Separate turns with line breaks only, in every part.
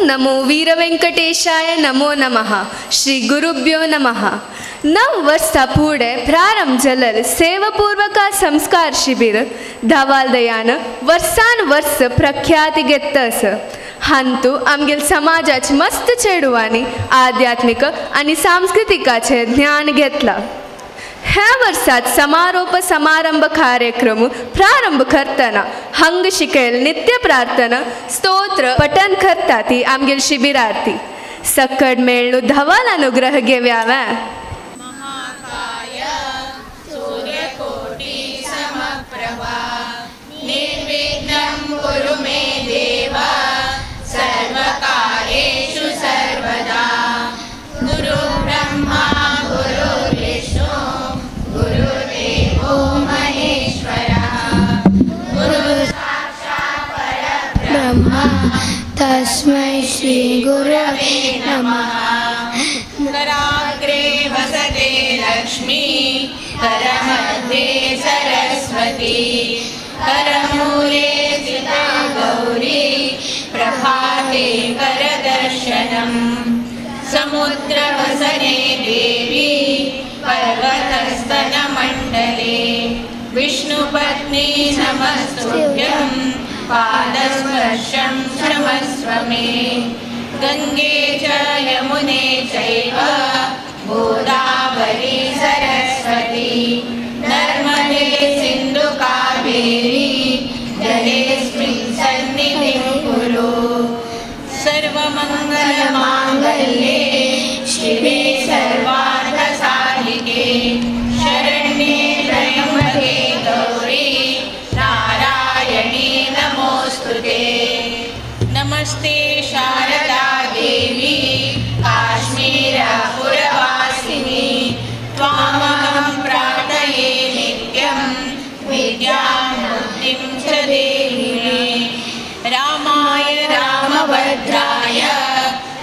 नमो वीरवेंकटेशाय नमो नमः। श्री गुरुभ्यो नमः। 9 वर्षा फुडें प्रारंभ जाल्लें सेवापूर्वक संस्कार शिबीर धवालदयान वर्सान वर्स प्रख्याती घेत आसा। हांतू आमगेल समाजाचे मस्त चेडवांनी आध्यात्मिक आनी सांस्कृतिकाचें ज्ञान घेतलां। ह्या वर्सात समारोप समारंभ कार्यक्रम प्रारंभ करतना हंग शिकयल नित्य प्रार्थना स्तोत्र पठन करता ती आमगेल शिबिरार्थी सकड मेळ्ळू धवल अनुग्रह घेव्यावे।
तस्मै श्री गुरवे नमः।
कराग्रे वसते लक्ष्मी करमध्ये सरस्वती करमूले स्थिता गौरी प्रभाते करदर्शनम्। समुद्रवसने देवी पर्वतस्तनमण्डले विष्णुपत्नी नमस्तुभ्यं पादस्पर्शं क्षमस्व मे। गंगे च यमुने चैव गोदावरी सरस्वती नर्मदे सिंधु कावेरी जलेऽस्मिन् सन्निधिं कुरु। सर्वमङ्गलमाङ्गल्ये शिवे सर्वार्थसाधिके शरण्ये त्र्यम्बके गौरी नारायणी नमोस्तुते। नमस्ते शारदा देवी काश्मीरपुरवासिनी त्वामहं प्रार्थये नित्यं विद्यां बुद्धिं च देहि मे। रामाय रामभद्राय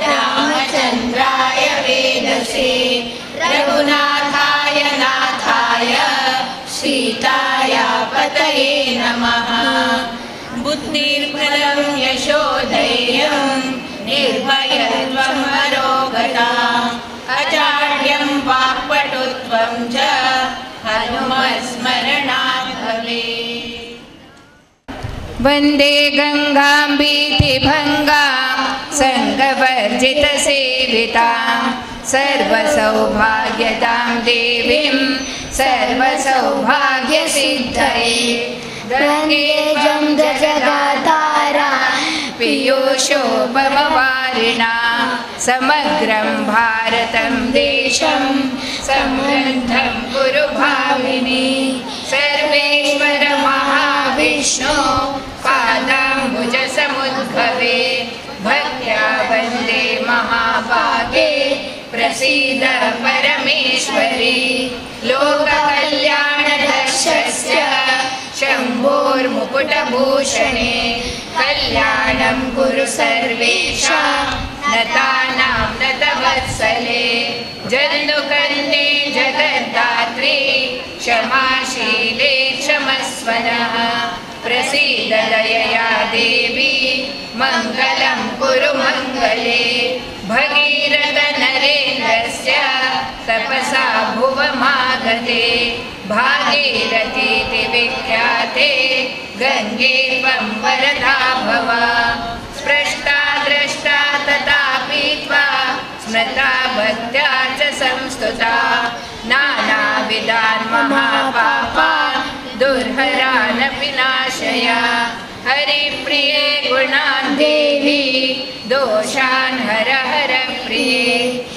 रामचन्द्राय वेदसे रघुनाथाय नाथाय सीताया पतये नमः। बुद्धिर्बलं यशोधैर्यं निर्भयत्वं अरोगता अजाड्यं वाक्पटुत्वं च हनुमत्स्मरणात् भवेत्।
वन्दे गङ्गां भीतिभङ्गां सङ्गवर्जितसेवितां सर्वसौभाग्यदां देवीं सर्वसौभाग्यसिद्धये।
वन्दे जं जगदातारा
पीयूषोपमवारिणा समग्रं भारतं देशं समृद्धं कुरु भामिनी। सर्वेश्वर महाविष्णु पादाम्बुजसमुद्भवे भक्त्या वन्दे महाभागे प्रसीद परमेश्वरी। लोककल्याणदक्षस्य शम्भोर्मुकुटभूषणे कल्याणं कुरु सर्वेषां नतानां नतवत्सले। जन्नुकन्ये जगद्धात्री क्षमाशीले क्षमस्वनः प्रसीद दयया देवी मङ्गलं कुरु मङ्गले। भगीरथ नरेन्द्रस्य तपसा भुवमागते भागीरथीति विख्याते गङ्गे त्वं वरदा भव। स्पृष्टा दृष्टा तथा पीत्वा स्मृता भक्त्या च संस्तुता नानाविधान् महापापान् दुर्हरानपि नाशय। हरिप्रिये गुणान् देहि दोषान् हर हर प्रिये।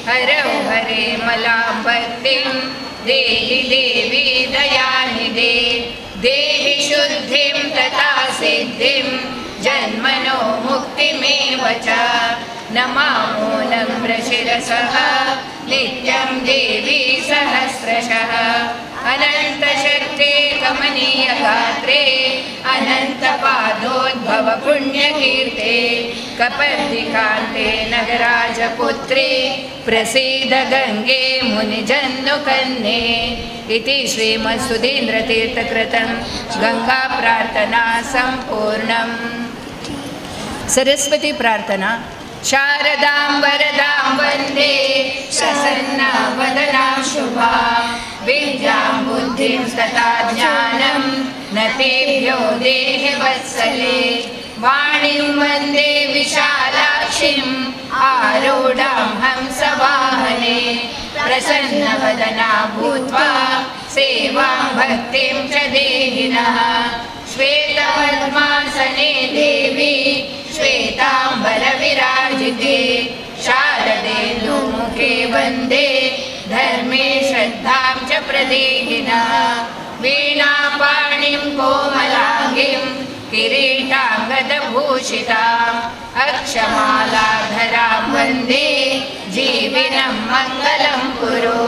हरौ हरे मलां भक्तिं देहि देवी दयानिधे। देहि शुद्धिं तथा सिद्धिं जन्मनो मुक्तिमेव च। नमामो नम्रशिरसः नित्यं देवी सहस्रशः। अनन्तशक्ते कमनीयगात्रे अनन्तपादोद्भव पुण्यकीर्ते कपर्दिकान्ते नगराजपुत्रे प्रसीद गङ्गे मुनिजन्नुकन्ये। इति श्रीमत्सुधीन्द्रतीर्थकृतं गङ्गाप्रार्थना सम्पूर्णम्। सरस्वती प्रार्थना। शारदां वरदां वन्दे प्रसन्नवदनां शुभां विद्यां बुद्धिं तथा ज्ञानं नतेभ्यो देहि वत्सले। वाणीं वन्दे विशालाक्षिम् आरूढां हंसवाहने प्रसन्नवदना भूत्वा सेवां भक्तिं च देहिनः। श्वेतपद्मासने देवी श्वेताम्बरविराजिते शारदेन्दुमुखे वन्दे धर्मे श्रद्धां च प्रदेहिनः। वीणापाणिं कोमलाङ्गीं किरीटाङ्गदभूषिताम् अक्षमालाधरां वन्दे जीविनं मङ्गलं कुरु।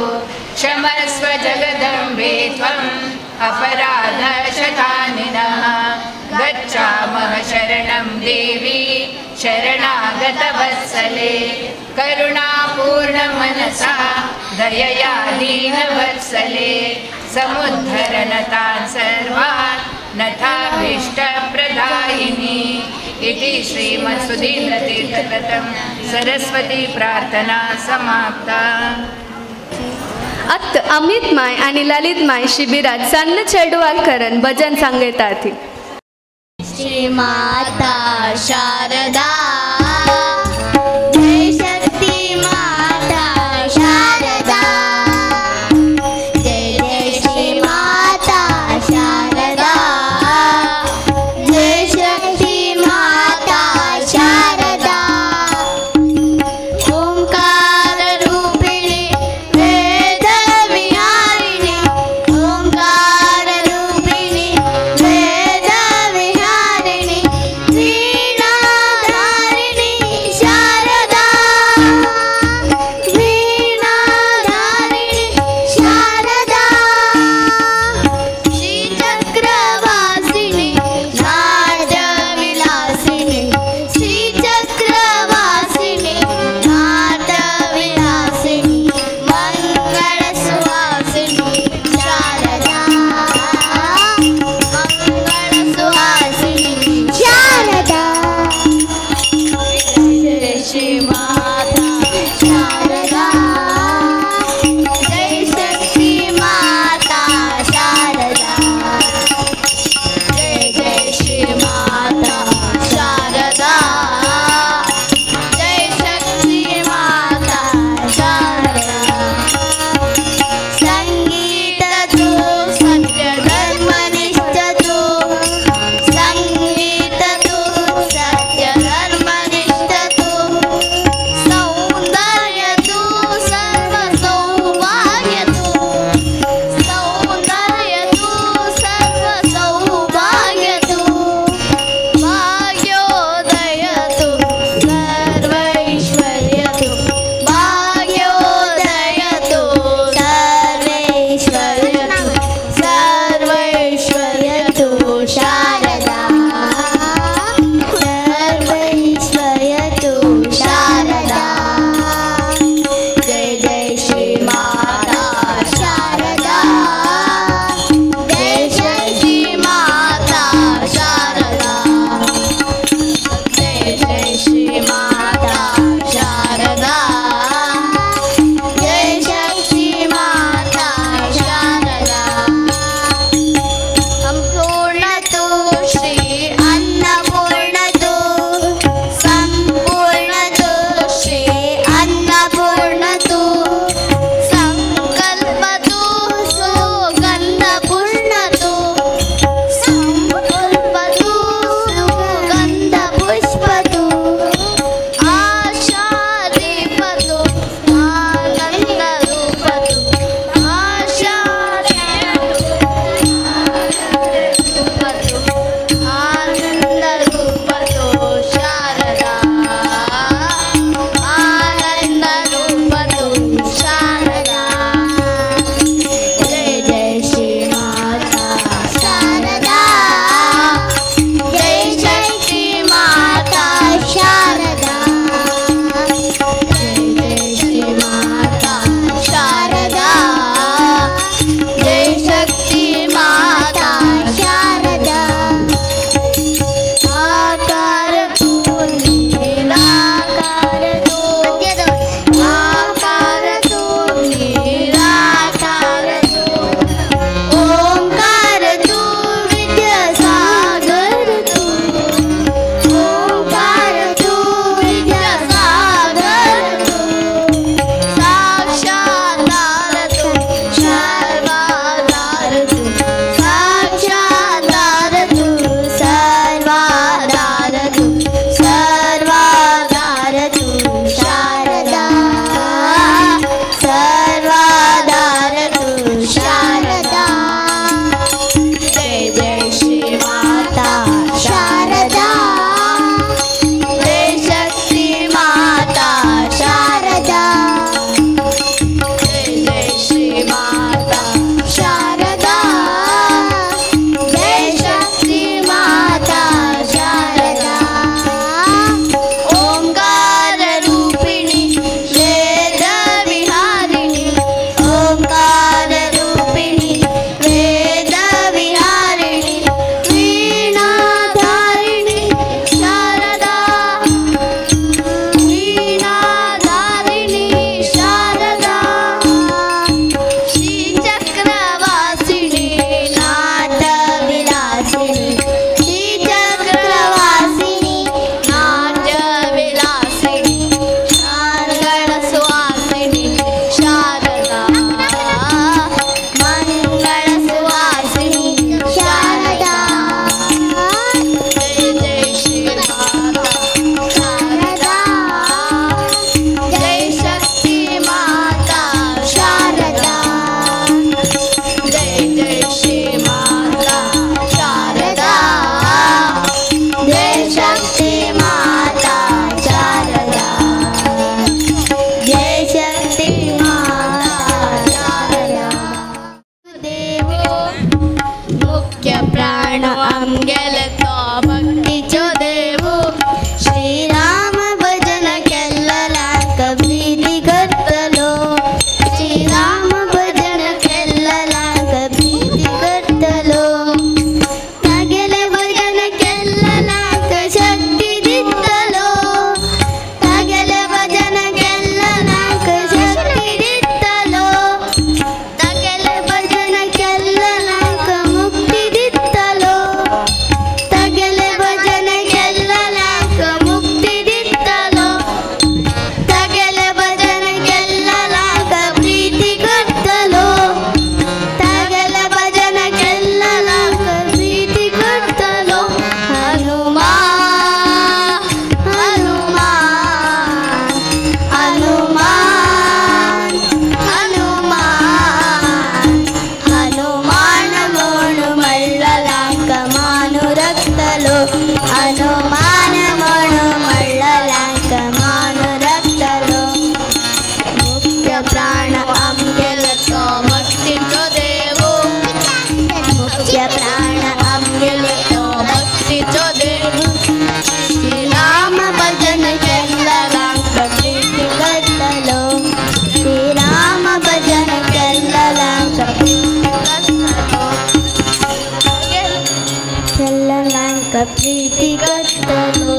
क्षमस्व जगदम्बे त्वम् अपराधशतानि नः। गच्छामः शरणं देवी शरणागतवत्सले। करुणापूर्णमनसा दयया दीनवत्सले। समुद्धरणतान् सर्वान् नथाभीष्टप्रदायिनी। इति श्रीमत्सुधीन्द्रतीर्थकृतं सरस्वती प्रार्थना समाप्ता।
अत्त अमित my आणि ललित my शिबिरात सन्न चेडवाक करन भजन सांगतात।
श्री माता शारदा जय शक्ति माता शारदा जय जय श्री माता शारदा जय शक्ति माता शारदा। ओंकार रूपिणी वेद विहारिणी ओंकार रूपिणी वेद विहारिणी वीणाधारिणी प्राण आमगेले तो भक्तीचो देवू श्रीराम भजन केल्ललांक प्रीती करतलो श्रीराम भजन केल्ललांक प्रीती करतलो तागेले भजन केल्ललांक शक्ती दितलो तागेले भजन केल्ललांक शक्ती दितलो तागेले भजन केल्ललांक मुक्ती दितलो तागेले भजन केल्ललांक मुक्ती दितलो तागेले भजन केल्ललांक प्रीती करतलो तागेले भजन केल्ललांक प्रीती करतलो हनुमान हनुमान हनुमान हनुमान हनुमान म्हूण म्हणललांक मानू रखतलो हनुमान म्हूण म्हणललांक मानू रखतलो मुख्य प्राण आमगेलो तो भक्तीचो देवू मुख्य प्राण आमगेलो तो भक्तीचो देवू श्रीराम भजन केल्ललांक प्रीती करतलो श्रीराम भजन केल्ललांक प्रीती करतलो केल्ललांक प्रीती करतलो.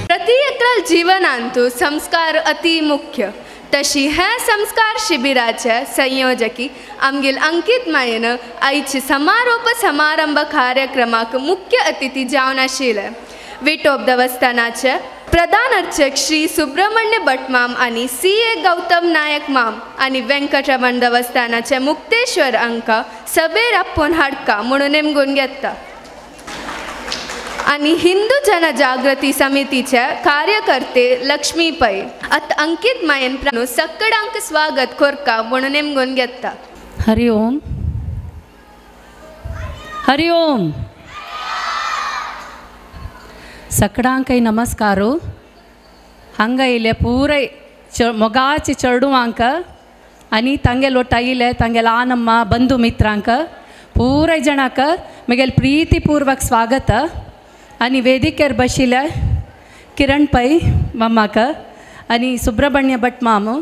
प्रति एकल जीवनांतु संस्कार अति मुख्य. तशी ह्या संस्कार शिबिराच्या संयोजकी आमगेल अंकित मायेन आयचे समारोप समारंभ कार्यक्रमाक मुख्य अतिथी जावन आशिल्ले विटोब देवस्थानाचे प्रधान अर्चक श्री सुब्रमण्य भटमाम आनी CA Gautam Naik माम आनी व्यंकटरमण देवस्थानाचे मुक्तेश्वर अंका सभेर आपोवन हाडका म्हणून नेमगून घेता. आनी हिंदू जनजागृती समितीचे कार्यकर्ते लक्ष्मी पै आतां अंकित मायेन सक्कडांक स्वागत कोरका म्हणून नेमगून घेता.
हरि ओम हरि ओम. सकडांकय नमस्कारो. हांगा येयले पुराय मोगाचे चेडवांक आनी तांगेल ಒಟ್ಟು आयिल्ले तांगेल आनम्मा बंधू मित्रांक पुराय जणांक म्हगेले प्रीतीपूर्वक स्वागत. आनी वेदिकेर बशिल्ले किरण पै मामाक आनी सुब्रमण्य भट मामू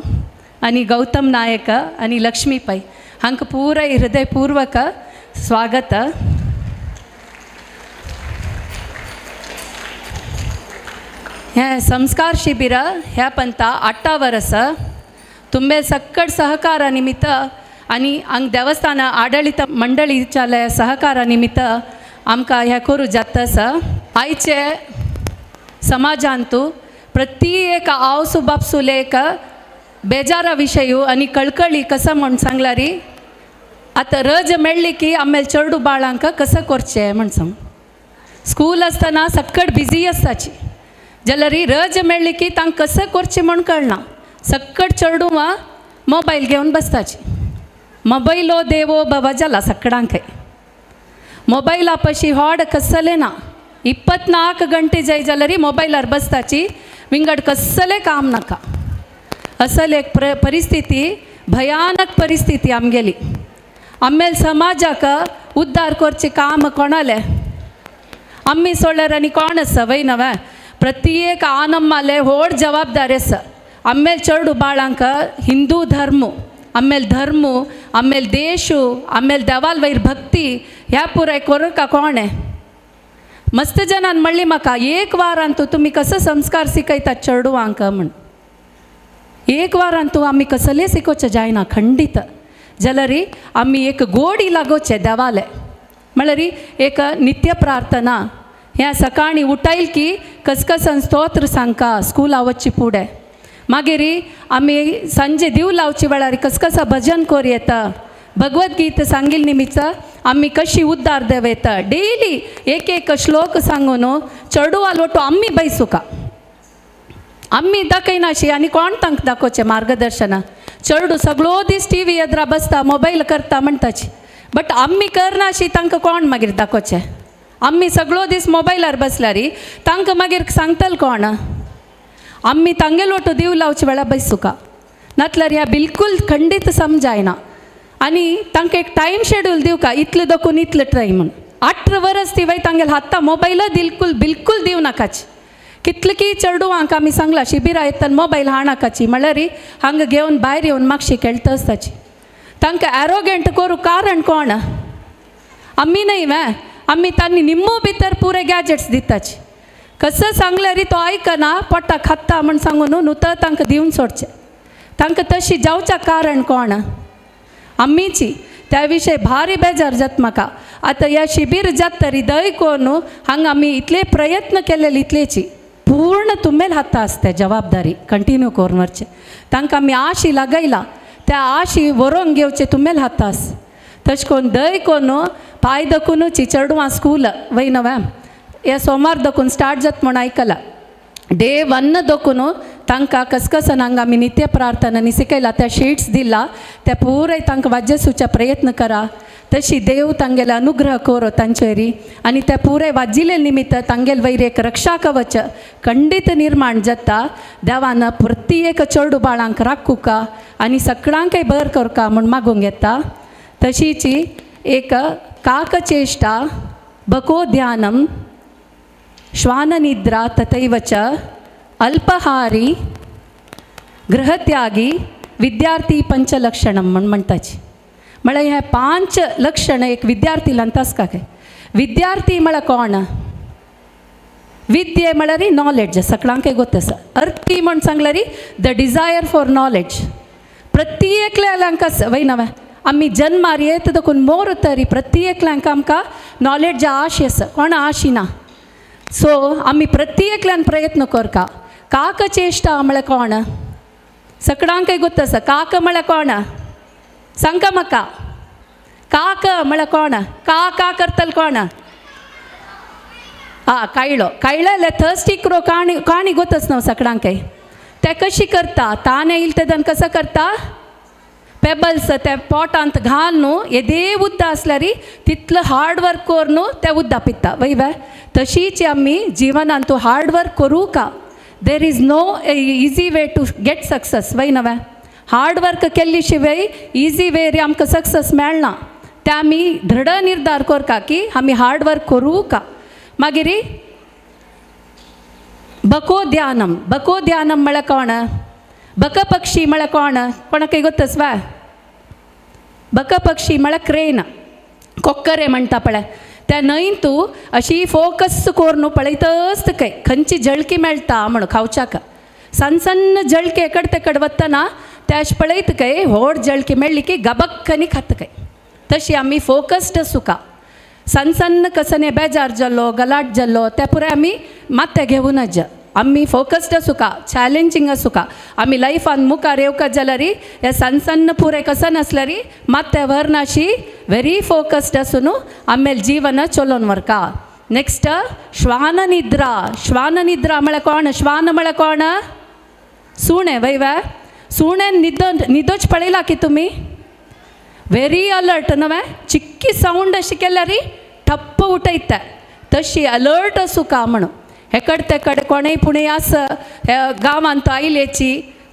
आनी गौतम नायक आनी लक्ष्मी पै हांकां पुराय हृदयपूर्वक स्वागत. हें संस्कार शिबिर ह्या पंथा 8 वर्स तुंबे सक्कड सहकारा निमित्त आनी हांग देवस्थान आडळीत मंडळीच्या सहकारा निमित्त आमकां हें करूं जाता आसा. आयचे समाजांतू प्रत्येक आवसू बापसूले एक बेजारा विशयू आनी कळकळी कसं म्हूण सांगल्यारी आतां रज मेळ्ळी की आमेल चेडू बाळांक कसं करचें म्हूण सांग. स्कूल आसतना सक्कड बिजी आसताची जाल्यार रज मेळ्ळी की तांकां कसं करचें म्हूण कळना. सक्कड चेडवां मोबायल घेवन बसताची. मोबायलो देवो बाबा जाला सक्कडांकय. मोबायला पशी होड कसलें ना 24 गंटे जाय जाल्यार मोबायलार बसताची विंगड कसलें काम नाका. असल एक परिस्थिती भयानक परिस्थिती आमगेली. आमेल समाजाक उद्धार करचें काम कोणालें आमी सोडल्यार आनी कोण आसा वय नवें. प्रत्येक आनम्माले व्हड जबाबदारी आसा. आमेल चेडू बाळांक हिंदू धर्म आमेल धर्म आमेल देशू आमेल देवाल वयर भक्ती ह्या पुराय कोरका कोण आहे. मस्त जणान म्हणली म्हाका एक वारान तुमी कसो संस्कार शिकयतात चेडवांक म्हूण. एक वारान तूं आमी कसलें शिकोवचें जायना खंडीत. जाल्यार आमी एक गोडी लागोवचें देवाले म्हळ्यार एक नित्य प्रार्थना ह्या सकाळीं उठायल की कसकसन स्तोत्र सांगका स्कुला वचची फुडें. मागीर आमी सांजे दिव लावचे वेळार कसकसा भजन कोर येता भगवद्गीता सांगिल निमित्त आमी कशी उद्धार देव येता. डेली एक एक श्लोक सांगून चेडवा लोटो आमी बैसुका आमी दाखयनाशी आनी कोण तांकां दाखोवचें मार्गदर्शन. चेडू सगळो दीस टी व्ही एदरा बसता मोबायल करता म्हणटाची बट आमी करनाशी तांकां कोण मागीर दाखोवचें. आमी सगळो दीस मोबायलार बसल्यार तांकां मागीर सांगतल कोण. आमी तांगेलो वटो दिव लावचे वेळा बैसुका नातल्यार ह्या बिलकुल खंडीत समजायना. आनी तांकां एक टायम शेड्यूल दिवका इतलें दखून इतलें टायम म्हूण 18 वरस ती वय तांगेले हाता मोबायल बिलकुल बिलकुल दिवं नाकाची. कितले की चेडवांक आमी सांगला शिबिरां येतना मोबायल हाणाकाची म्हणल्यार हांगा घेवन भायर येवन मागशी खेळटा आसताची. तांकां एरोगेंट करूं कारण कोण आमी न्हय वे आमी तांणी निम्मो भितर पुरे गॅजेट्स दिताची. कसं सांगल्यार तो आयकना पोटा खाता म्हण सांगून न्हू नुतर तांकां दिवन सोडचें. तांकां तशी जावच्या कारण कोण आमीची. त्या विशय भारी बेजार जाता म्हाका. आतां ह्या शिबीर जाता तरी दय कोन हांगा आमी इतले प्रयत्न केलेले इतलेची पूर्ण तुमेल हाता आसता जबाबदारी कंटिन्यू करून व्हरचें. तांकां आमी आशी लागयला त्या आशी व्हरोंक घेवचें तुमेल हाता आस. तशें करून दय कोन पांय दखुनूच चेडवां स्कूल वय नव्या ह्या सोमार दखून स्टार्ट जाता म्हूण आयकलां. डे 1 दखून तांकां कसकसन हांगा आमी नित्य प्रार्थना शिकयला त्या शीट्स दिला त्या पुराय तांकां वाज्यसूच्या प्रयत्न करा. तशी देव तांगेले अनुग्रह करो तांचेर आनी त्या पुराय वाजिल्ले निमित्त तांगेले वयर एक रक्षा कवच खंडीत निर्माण जाता. देवान प्रत्येक चेडू बाळांक राखुका आनी सगळ्यांकय बर करका म्हूण मागूंक येता. तशीची एक काकचेष्टा बको ध्यानम श्वाननिद्रा तथैव च अल्पहारी गृहत्यागी विद्यार्थी पंचलक्षणम म्हूण म्हणटाची. म्हळ्यार हें 5 लक्षण एक विद्यार्थी लांतास काय. विद्यार्थी म्हळ्यार कोण विद्ये म्हळ्यार नॉलेज सगळ्यांकय गोत आसा. अर्थी म्हूण सांगल्यार the desire for knowledge. प्रत्येकल्यांक वय नव्या आमी जन्मार येत देखून मोर तरी प्रत्येकल्यांक आमकां नॉलेज आश आसा कोण आशी ना. सो आमी प्रत्येकल्यान प्रयत्न करका. काकचेष्टा म्हळ्यार कोण सगळ्यांकय गोत आसा. काक म्हळ्यार कोण सांगा म्हाका. काक म्हळ्यार कोण का का करतल कोण आ कायलो कायल्यार थर्स्टी क्रो काणी काणी गोतच न्हू सगळ्यांकय. ते कशी करता ताण येयल तेदन कसं करता पेबल्स त्या पोटांत घाल न्हू येदे उद्दा आसल्यार तितलो हार्ड वर्क कर न्हू ते उद्दा पिता वय वे. तशीच आमी जिवनांत तूं हार्ड वर्क करूं का. There is no easy way to get success वय नव्या. हार्ड वर्क केल्ली शिवाय इजी वे रे आमकां सक्सेस मेळना. ते आमी दृढ निर्धार करका की आमी हार्ड वर्क करूं का. मागीर बको ध्यानम बको ध्यानम म्हळ्यार कोण बक पक्षी म्हळ्यार कोण कोणाकय गोतस वा. बक पक्षी म्हळ्यार क्रेन कोक्करे म्हणटा पळय त्या न्हंय तूं अशी फोकस करून पळयतच काय खंयची जळकी मेळटा म्हणून खावच्याक. सन्न सन्न जळकी एकड तेकड वतना त्या अशें पळयत काय व्हड जळकी मेळ्ळी की गबक्कनी खात काय. तशी आमी फोकस्ड आसूका. सन्न सन्न कसने बेजार जालो गलाट जालो त्या पुराय आमी माथ्या घेवनच आमी फोकस्ड आसूका चॅलेंजींग आसूका. आमी लायफान मुखार येवका जाल्यार ह्या सन्न सन्न पुराय कसं नासल्यार माथ्या व्हरनाशी व्हेरी फोकस्ड आसून आमगेलें जीवन चलोवन व्हरका. नेक्स्ट श्वाननिद्रा श्वाननिद्रा म्हळ्यार कोण श्वान म्हळ्यार कोण सुणें वय वे. सुण्यान न्हिदो न्हिदोच पळयला की तुमी व्हेरी अलर्ट नव्या चिक्की सावंड अशी केल्यार ठप्प उठयता. तशी अलर्ट आसूका म्हणून हेकड तेकड कोणूय पुणें आस ह्या गांवांत आयलेची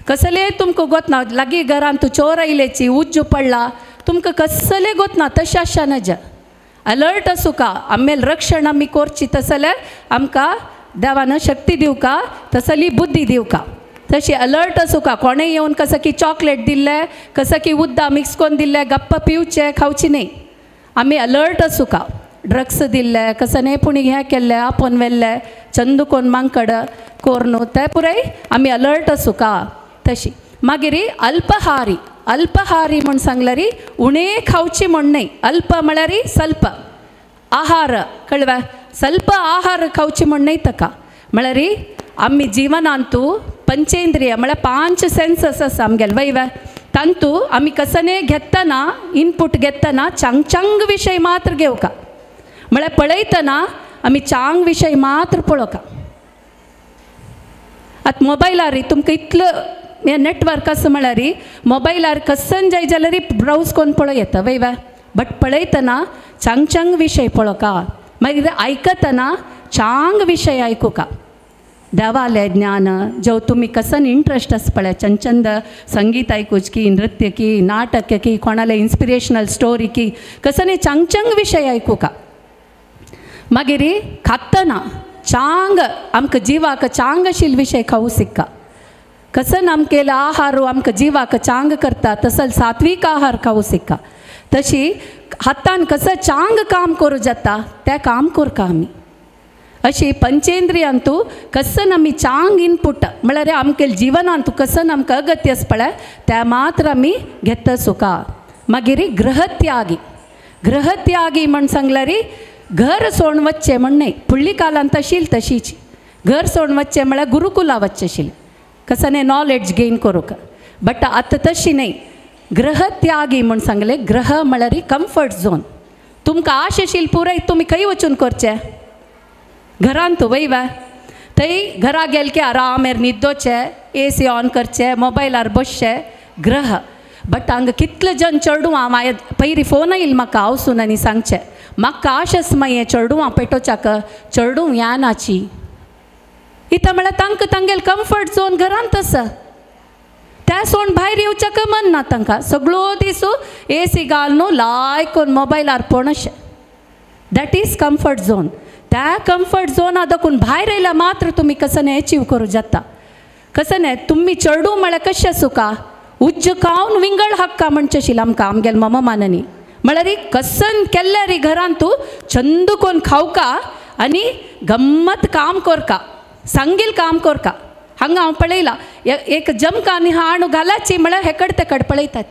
कसलें तुमकां गोतना लागीं घरांत चोर आयलेची उज्जू पडला तुमकां कसलें गोतना तशें आसच्या नज. अलर्ट आसूका आमगेलें रक्षण आमी करची तसलें आमकां देवान शक्ती दिवका तसली बुद्धी दिवका. तशी अलर्ट आसूका. कोणें येवन कसं की चॉकलेट दिल्लें कसं की उद्दा मिक्स करून दिल्लें गप्प पिवचें खावची न्हय. आमी अलर्ट आसूका. ड्रग्स दिल्लें कसं न्हय पूण हें केल्लें आपोवन व्हेल्लें चंद कोण मांकड कोर न्हू तें पुराय आमी अलर्ट आसूका. तशी मागीर अल्पहारी अल्पहारी म्हूण सांगल्यार उणें खावची म्हूण न्हय. अल्प म्हळ्यार सल्प आहार कळ्ळें सल्प आहार खावची म्हूण न्हय ताका म्हळ्यार आमी जिवनांतू पंचेंद्रिय म्हळ्यार 5 सेन्सस आसा आमगेले वय वे. तांतू आमी कसने घेतना इनपूट घेतना चांग चांग विशय मात्र घेवका म्हळ्यार पळयतना आमी चांग विशय मात्र पळोवका. आतां मोबायलार तुमकां इतलो हें नेटवर्क आसा म्हळ्यार मोबायलार कसन जाय जाल्यार ब्रावज करून पळोवं येता वय वे. बट पळयतना चांग चांग विशय पळोवका. मागीर आयकतना चांग विशय आयकुका. देवालें ज्ञान जेव तुमी कसन इंट्रस्ट आसा पळय चंद चंद संगीत आयकुच की नृत्य की नाटक की कोणाले इन्स्पिरेशनल स्टोरी की कसने चंग चंग विशय आयकुका. मागीर खातना चांग आमकां जिवाक चांगशील विशय खावू सिक्का. कसन आमकेले आहार आमकां जिवाक चांग करता तसल सात्वीक आहार खावू सिक्का. तशी हातान कसं चांग काम करूं जाता तें काम करका आमी. अशी पंचेंद्रियांतू कसन आमी चांग इनपूट म्हळ्यार आमकेल जिवनांतू कसन आमकां अगत्य आसा पळय त्या मात्र आमी घेता सुका. मागीर गृहत्यागी. गृहत्यागी म्हण सांगल्यार घर सोडून वचचें म्हण न्हय, फुडली कालान तशील तशीच घर सोडून वचचें म्हळ्यार गुरुकुला वचचें आशिल्लें कसने नॉलेज गेन करूंक. बट आतां तशी न्हय. गृहत्यागी म्हण सांगलें ग्रह म्हळ्यार कम्फर्ट झोन. तुमकां आश आशिल्ली पुराय तुमी खंय वचून करचें घरांत वय वा थंय घरा गेल की आरामेर न्हिदोचें, ए सी ऑन करचें, मोबायलार बसचें ग्रह. बट हांगा कितले जन चेडवां हांव पयलीं फोन येयलो म्हाका हांवसून आनी सांगचें म्हाका आश आसा मागीर चेडवां पेटोवच्याक चेडूं ह्या नाची इतां म्हळ्यार तांकां तांगेल कम्फर्ट झोन घरांत आसा त्या सोड भायर येवच्याक मन ना तांकां. सगळो दीस ए सी घाल न्हू लायक कोन्न मोबायलार पळोवन अशें. That is comfort zone. त्या कम्फर्ट झोना दाखून भायर येयल्यार मात्र तुमी कसं एचीव करूं जाता. कसं न्हय तुमी चेडूं म्हळ्यार कशें सुका उज्ज खावन विंगड हक्का म्हणचें आशिल्लें आमकां आमगेले ममा माननी. म्हळ्यार कसन केल्यार घरांत तूं चंद कोन्न खावका आनी गम्मत काम करका सांगील काम करका. हांगा हांव पळयलां एक जमका आनी हाणू घालाची म्हळ्यार हेकड तेकड पळयतात.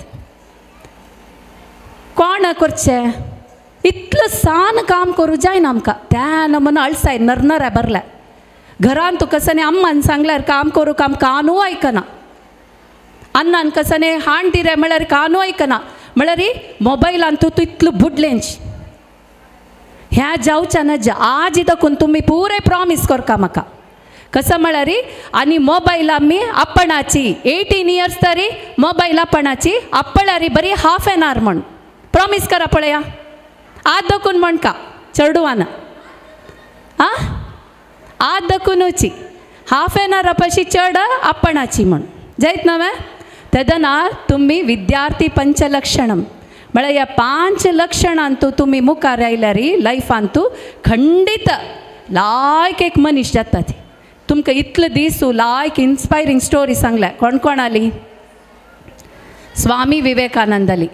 कोण करचें इतलें सान काम करूं जायना आमकां. त्या नमुना अळसाय नरनरा भरल्या घरांत तूं कसं न्ही अम्मान सांगल्यार काम करूं काम कानू आयकना. अन्नान कसं न्ही हाण दिरे म्हळ्यार कानू आयकना. म्हळ्यार मोबायलान तूं इतलो बुडलेंच ह्या जावच्या ना आज दाखून तुमी पुराय प्रॉमीस करका म्हाका. कसं म्हळ्यार आनी मोबायल आमी आपणाची 18 इयर्स तरी मोबायल आपणाची आपल्यारी बरी हाफ एन our म्हण प्रॉमीस करा पळया. आज दाखून म्हणका चेडवान आं आज दाखूनची हाफ एन our पशी चड आपणाची म्हण जायत ना वे. तेदना तुमी विद्यार्थी पंचलक्षणम म्हळ्यार ह्या 5 लक्षणांतू तुमी मुखार आयल्यार लायफांतू खंडीत लायक एक मनीस जाता. ती तुमकां इतले दीस लायक इन्स्पायरींग स्टोरी सांगल्या. कोण कोण आली? स्वामी विवेकानंद आली,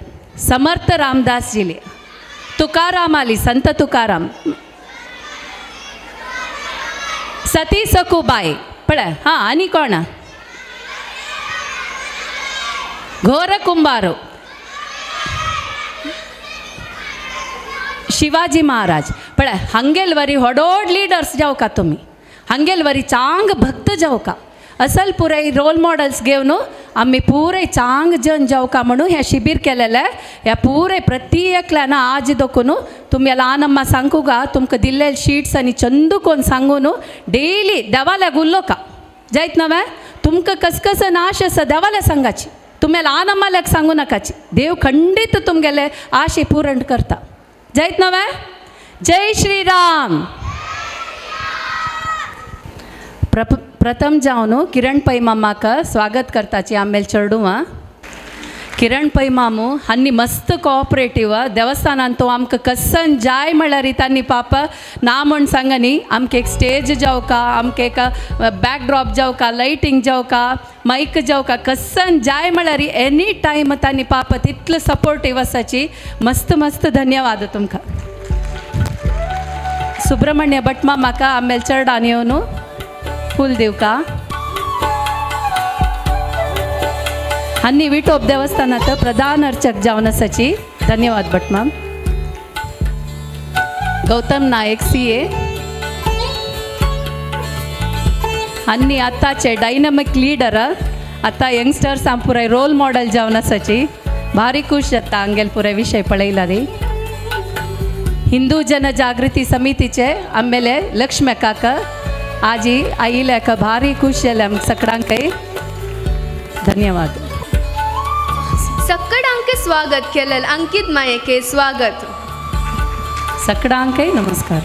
समर्थ रामदासजीली, तुकाराम आली, संत तुकाराम, सती सखुबाई पळय हां आनी कोण घोर कुंभारो, शिवाजी महाराज पळय. हांगेल वरी व्हड लिडर्स जावका तुमी, हांगेल वरी चांग भक्त जावका. असल पुराय रोल मॉडल्स घेवन आमी पुराय चांग जन जावका म्हणून हें शिबीर केलेलें. ह्या पुराय प्रति एकल्यान आज दोकून तुमी ल्हान अम्मा सांगू गा तुमकां दिल्ले शीट्स आनी चंदू कोन्न सांगून डेली देवाल्या उल्लो का जायत ना वे. तुमकां कसकसन आश आसा देवाल्या सांगाची, तुमी ल्हान अम्माल्याक सांगू नाकाची. देव खंडीत तुमगेले आशे पुरण करता जायत ना वे. जय श्रीराम. प्रथम जावन किरण पै मामाक स्वागत करताची आमेल चेडवां. किरण पै मामू हांणी मस्त कोऑपरेटीव देवस्थानान तो आमकां कसन जाय म्हळ्यार तांणी पापा ना म्हण सांगनी आमकां एक स्टेज जावका, आमकां एक बॅकड्रॉप जावका, लायटींग जावका, मायक जावका, कसन जाय म्हळ्यार एनी टायम तांणी पापा तितलो सपोर्टीव आसाची. मस्त मस्त धन्यवाद तुमकां. सुब्रमण्य भट मामाका आमेल चेडान येवन फूल दिवका. हांणी विठोब देवस्थानात प्रधान अर्चक जावन आसाची. धन्यवाद भटमाम. गौतम नायक CA हांणी आतांचे डायनामीक लिडर आतां यंगस्टर्स पुराय रोल मॉडल जावन आसाची. भारी खूश जाता हांगेल पुराय विशय पळयला रे. हिंदू जनजागृती समितीचे आमेले लक्ष्मी काका आजी आईल्याक भारी खुश जालें आमकां सगळ्यांकय. धन्यवाद.
सक्कडांके स्वागत केलेल अंकित मायेके स्वागत.
सगळ्यांकय नमस्कार.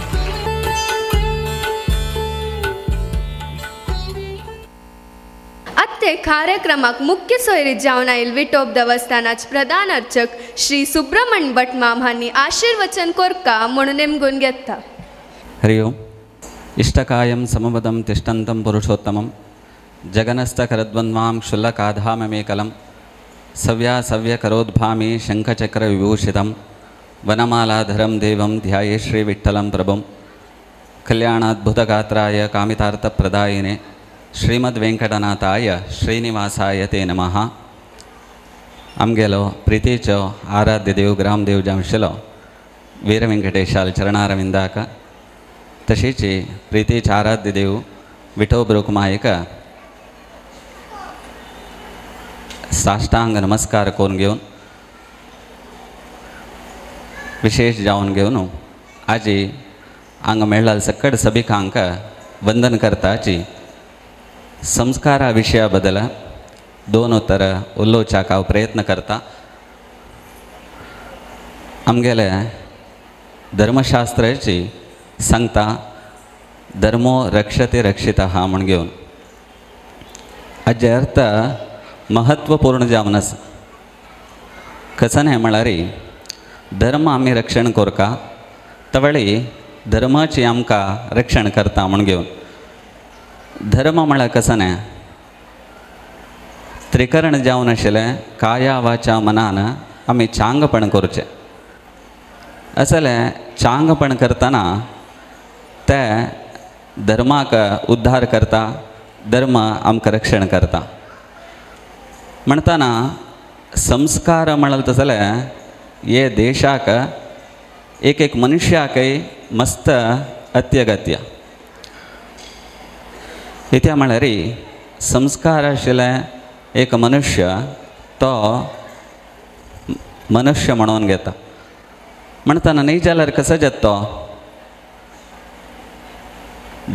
आते कार्यक्रमाक मुख्य सोयरी जावन आयल विठोब देवस्थानाचे प्रधान अर्चक श्री सुब्रमण्य भटमाम हांणी आशीर्वचन कोरका म्हणून नेमगून घेता.
हरि ओम. इष्टकायं समवदं तिष्ठन्तं पुरुषोत्तमं जगनस्तकरद्वन्द्वां क्षुल्लकाधाममेकलं सव्यासव्यकरोद्भामि शङ्खचक्रविभूषितं वनमालाधरं देवं ध्याये श्रीविठ्ठलं प्रभुं कल्याणाद्भुतगात्राय कामितार्थप्रदायिने श्रीमद्वेंकटनाथाय श्रीनिवासाय ते नमः. आमगेलो प्रीतीचो आराध्य देव ग्रामदेव जांशलो वीरवेंकटेशाल चरणारविंदाक तशीच प्रीतीच आराध्य देव विठोब रुक्मायक साष्टांग नमस्कार करून घेवन विशेष जावन घेवन आजी हांगा मेळ्ळा सकड सभिकांक वंदन करताची संस्कारा विशया बदल दोन उतर उलोवच्याक हांव प्रयत्न करता. आमगेले धर्मशास्त्राची सांगता धर्मो रक्षते रक्षितः म्हूण घेवन हाजे अर्थ महत्वपूर्ण जावन आसा. कसन हें म्हळ्यार धर्म आमी रक्षण कोरका तवळी धर्माची आमकां रक्षण करता म्हूण घेवन धर्म म्हळ्यार कसं न्हय त्रिकरण जावन आशिल्लें काया वाचा मनान आमी चांगपण करचें. असलें चांगपण करतना ते धर्माक उद्धार करता, धर्म आमकां रक्षण करता. म्हणटना संस्कार म्हणल तसलें हे देशाक एक एक मनुष्याकय मस्त अत्यगत्य. इत्या म्हळ्यार संस्कार आशिल्लें एक मनुष्य तो मनुष्य म्हणून घेता. म्हणटना न्ही जाल्यार कसो जाता तो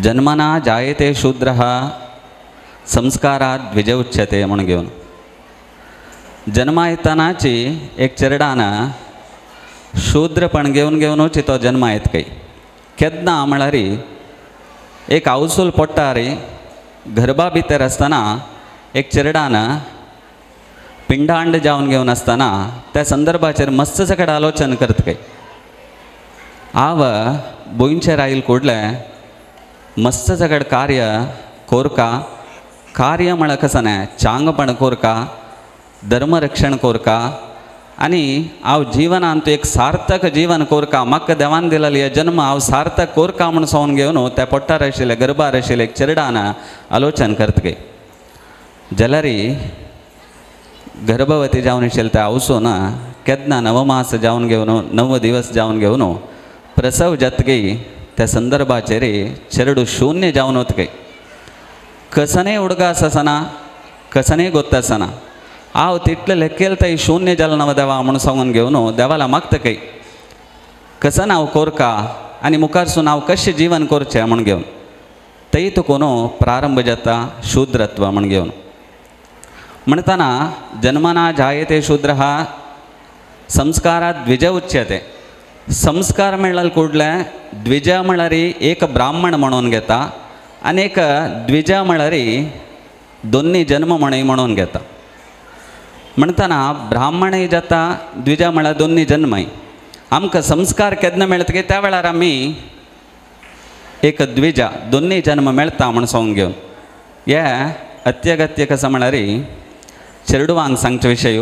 जन्मना जायते शूद्रः संस्कारात द्विज उच्यते म्हूण घेवन जन्मा येतनाची एक चेरडान शूद्रपण घेवन घेवनूच तो जन्मा येत काय केन्ना म्हळ्यार एक आवसूल पोट्टार गर्भा भितर आसतना एक चेरडान पिंडांड जावन घेवन आसतना त्या संदर्भाचेर मस्त सकट आलोचन करत काय हांव भुंयचेर आयल कुडलें मस्त सकट कार्य कोरका. कार्य म्हळ्यार कसं न्हय चांगपण कोरका, धर्मरक्षण कोरका आनी हांव जिवनांत एक सार्थक जीवन कोरका. म्हाका देवान दिलेलो जन्म हांव सार्थक कोरका म्हूण सांगून घेवन त्या पोट्टार आशिल्लें गर्भार आशिल्लें एक चेरडान आलोचन करत गे जाल्यार गर्भवती जावन आशिल्लें त्या आवसून केन्ना नवमास जावन घेवन 9 दिवस जावन घेवन प्रसव जातगी त्या संदर्भाचेर चेरडू शून्य जावन वत गे कसने उडगास आसना कसने गोत्त आसना हांव तितलें लेखेल थंय शून्य जालें ना देवा म्हूण सांगून घेवन देवाला मागता काय कसन हांव कोरका आनी मुखारसून हांव कशें जीवन करचें म्हूण घेवन थंय तुका न्हू प्रारंभ जाता शूद्रत्व म्हूण घेवन. म्हणटना जन्मना जायते शूद्रः संस्कारात द्विज उच्यते. संस्कार म्हळ्यार कुडलें द्विज म्हळ्यार एक ब्राह्मण म्हणून घेता आनी एक द्विज म्हळ्यार दोन्ही जन्म म्हणून घेता. म्हणटना ब्राह्मणय जाता द्विज म्हळ्यार दोन्ही जन्मय. आमकां संस्कार केन्ना मेळटा की त्या वेळार आमी एक द्विजा दोन्ही जन्म मेळटा म्हूण सांगून घेवन हे अत्यगत्य कसं म्हळ्यार चेरडुवांक सांगचे विशय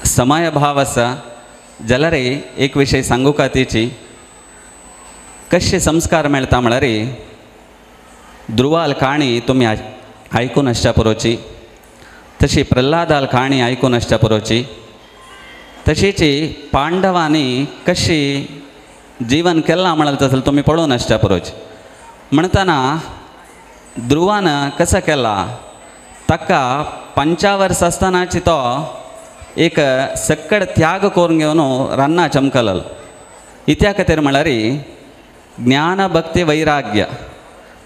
समय भाव आसा जाल्यार एक विशय सांगू का तिची कशे संस्कार मेळटा म्हळ्यार ध्रुवाल काणी तुमी आयकून आसच्या पुरोची, तशी प्रल्हादाल काणी आयकून आसच्या पुरोची, तशीच पांडवांनी कशी जीवन केलां म्हळ्यार तसलें तुमी पळोवन आसच्या पुरोची. म्हणटना ध्रुवान कसो केला ताका 5 वर्स आसतनाची तो एक सक्कड त्याग करून घेवन रान्ना चमकललो. इत्या खातीर म्हळ्यार ज्ञान भक्ती वैराग्य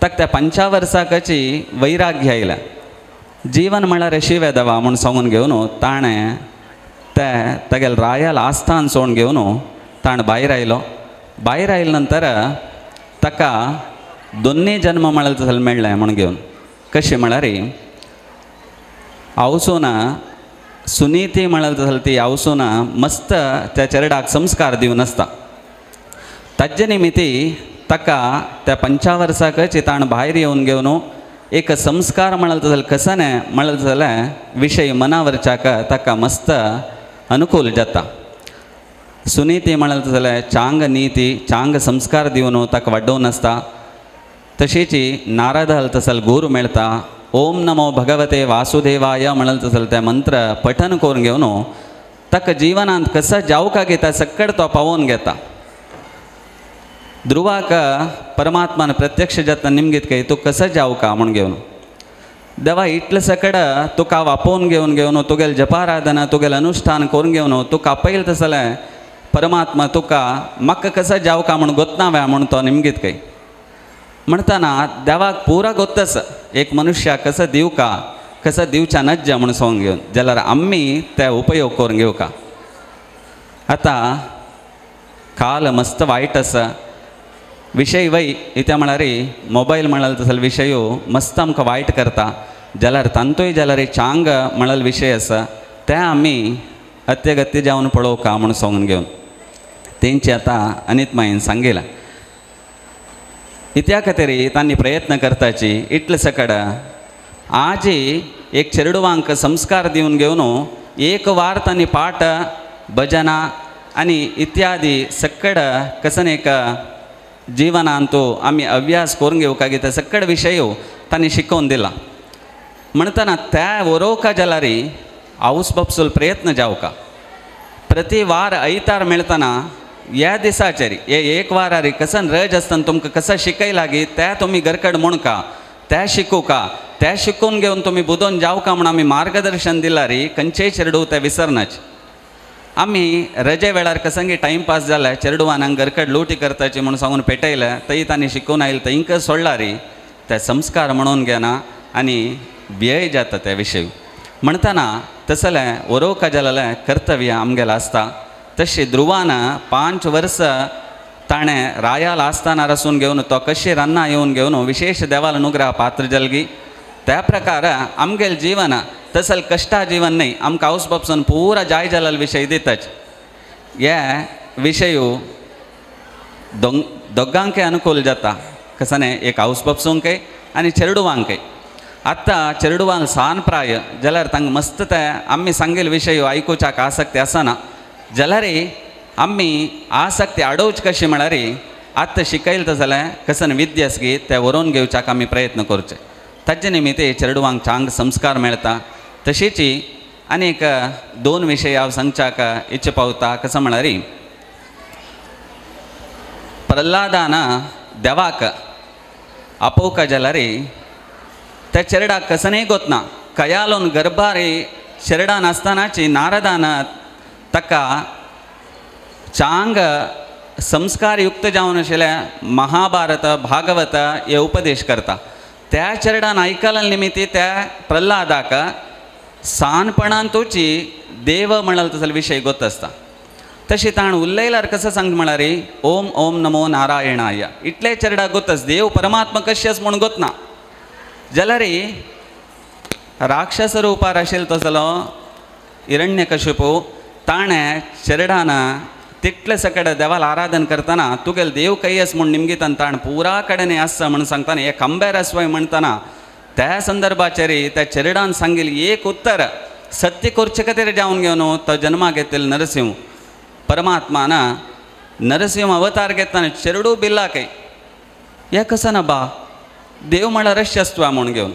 ताका त्या 5 वर्साकची वैराग्य आयलें. जीवन म्हळ्यार शिवे देवा म्हूण सांगून घेवन ताणें ते तागेले रायाल आस्थान सोडून घेवन ताणें भायर आयलो. भायर आयले नंतर ताका दोन्ही जन्म म्हळ्यार तसलें मेळ्ळें म्हूण घेवन कशें म्हळ्यार आवसोना सुनीती म्हणल जाल्यार ती आवसोना मस्त त्या चेरडाक संस्कार दिवन आसता. ताजे निमिती ताका त्या पंचावर्साकच ताण भायर येवन घेवन एक संस्कार म्हणल जाल्यार कसने म्हणल जाल्यार विशय मनावरच्याक ताका मस्त अनुकूल जाता. सुनीती म्हणल जाल्यार चांग नीती चांग संस्कार दिवन ताका वाडोवन आसता. तशेंच नारद तसल गुरू मेळटा. ओम नमो भगवते वासुदेवाय म्हणल तसल ते मंत्र पठन करून घेवन ताका जिवनांत कसो जावका घेता सक्कड तो पावोवन घेता. ध्रुवाक परमात्मान प्रत्यक्ष जाता निमगीत काय तूं कसो जावका म्हूण घेवन देवा इतले सकड तुका वापोवन घेवन घेवन तुगेल जपाराधना तुगेल अनुष्ठान करून घेवन तुका पयल तसलें परमात्मा तुका म्हाका कसो जावका म्हूण गोतना व्या म्हूण तो निमगीत काय म्हणटाना देवाक पुरा गोत्तस एक मनुष्याक कसो दिवका कसो दिवच्या नज्ज म्हूण सांगून घेवन जाल्यार आमी ते उपयोग करून घेवका. आतां काल मस्त वायट आसा. विशय वय इत्या म्हळ्यार मोबायल म्हणल तसले विशयो मस्त आमकां वायट करता जाल्यार तांतूय जाल्यार चांग म्हणल विशय आसा ते आमी अत्यगत्य जावन पळोवका म्हूण सांगून घेवन तेंचे आतां अनित माईन सांगिलां. इत्या खातीर तांणी प्रयत्न करताची इतले सकड आजी एक चेरडुवांक संस्कार दिवन घेवन एक वार तांणी पाठ भजना आनी इत्यादी सकड कसन एक जिवनांत आमी अभ्यास करून घेवका घेता सकड विशय तांणी शिकोवन दिला. म्हणटना त्या वरोवका जाल्यार आवस बापसूल प्रयत्न जावका. प्रति वार आयतार मेळतना ह्या दिसाचेर हे एक वारारी कसन रज आसतना तुमकां कसं शिकय लागी त्या तुमी घरकड म्हणका त्या शिकूका त्या शिकून घेवन तुमी बुदोवन जावका म्हूण आमी मार्गदर्शन दिला री खंयचेय चेरडूव ते विसरनाच. आमी रजे वेळार कसंगी टायमपास जाला चेरडुवान हांगा घरकड लुटी करताची म्हूण सांगून पेटयलें थंय तांणी शिकून आयलें थंयक सोडला री ते संस्कार म्हणून घेना आनी व्यय जाता त्या विशय. म्हणटना तसलें वरोवका जालें कर्तव्य आमगेलें आसता. तशें ध्रुवान 5 वर्स ताणें रायाल आसतना रसून घेवन तो कशें रान्ना येवन घेवन विशेष देवाल अनुग्रह पात्र जलगी. त्या प्रकार आमगेलें जीवन तसल कश्टा जीवन न्हय आमकां हावस बापसून पुरा जाय जालेलो विशय दिताच. हे विशय दोगांकय अनुकूल जाता कसं न्हय एक हावस बापसूंकय आनी चेरडुवांकय. आतां चेरडुवांक सान प्राय जाल्यार तांकां मस्त ते आमी सांगेल विशय आयकुच्याक आसक्ती आसना जाल्यार आमी आसक्ती आडोवची कशी म्हळ्यार आतां शिकयलें जाल्यार कसन विद्या आसगी ते वरोवन घेवच्याक आमी प्रयत्न करचे. ताजे निमित्ते चेरडुवांक चांग संस्कार मेळटा. तशेंच आनीक 2 विशय हांव सांगच्याक इच्छा पावता. कसो म्हळ्यार प्रल्हादान देवाक आपोवका जाल्यार त्या चेरडाक कसनय गोतना कयालोन गर्भारी चेरडान आसतनाची नारदान ताका चांग संस्कारयुक्त जावन आशिल्ल्या महाभारत भागवत हे उपदेश करता. त्या चेरडान आयकल्या निमित्ती त्या प्रल्हादाक सानपणांतूची देव म्हणल तसलो विशय गोत आसता. तशें ताणें उलयल्यार कसो सांगता म्हळ्यार ओम ओम नमो नारायणाय इतले चेरडाक गोत आसा देव परमात्मा कशें आसा म्हूण गोतना. जाल्यार राक्षस रुपार आशिल्लो तसलो हिरण्यकशिपू ताणें चेरडान तितले सकड देवाल आराधन करतना तुगेल देव खंय आसा म्हूण निमगितान ताणें पुरा कडेन आसा म्हूण सांगतना हे कंबेर आसवय म्हणटना त्या संदर्भाचेर त्या चेरडान सांगिल्लें एक उत्तर सत्य करचे खातीर जावन घेवन तो जन्माक घेतिल्लो नरसिंह परमात्मान नरसिंह अवतार घेतना चेरडू बिल्ला खंय हे कसो ना बा देव म्हळ्यार अशें आसता म्हूण घेवन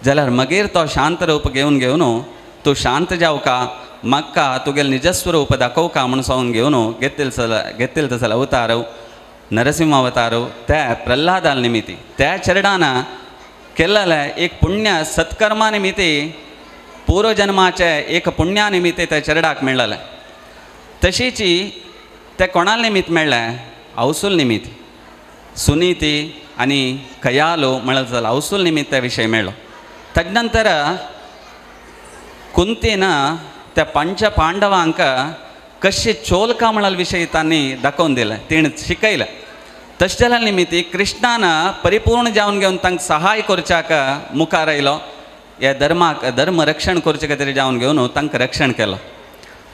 जाल्यार मागीर तो शांत रूप घेवन घेवन तूं शांत जावका म्हाका तुगेलें निजस्वरूप दाखोवका म्हूण सांगून घेवन घेतिल्लो तसलो अवतार नरसिंह अवतार त्या प्रल्हादा निमित्ती त्या चेरडान केल्लें एक पुण्य सत्कर्मा निमित्ती पूर्वजन्माचे एक पुण्या निमित्ते त्या चेरडाक मेळ्ळें. तशीच ते कोणा निमित्त मेळ्ळें आवसूल निमित्त सुनीती आनी खयालो म्हणल्यार जाल्यार आवसूल निमित्त त्या विशय मेळ्ळो. ताजे नंतर कुंतीन त्या पंच पांडवांक कशें चोलका म्हळ्यार विशय तांणी दाखोवन दिलें तिणें शिकयलें. तशें जाल्या निमित्ती कृष्णान परिपूर्ण जावन घेवन तांकां सहाय करच्याक मुखार आयलो ह्या धर्माक धर्म रक्षण करचे खातीर जावन घेवन तांकां रक्षण केलो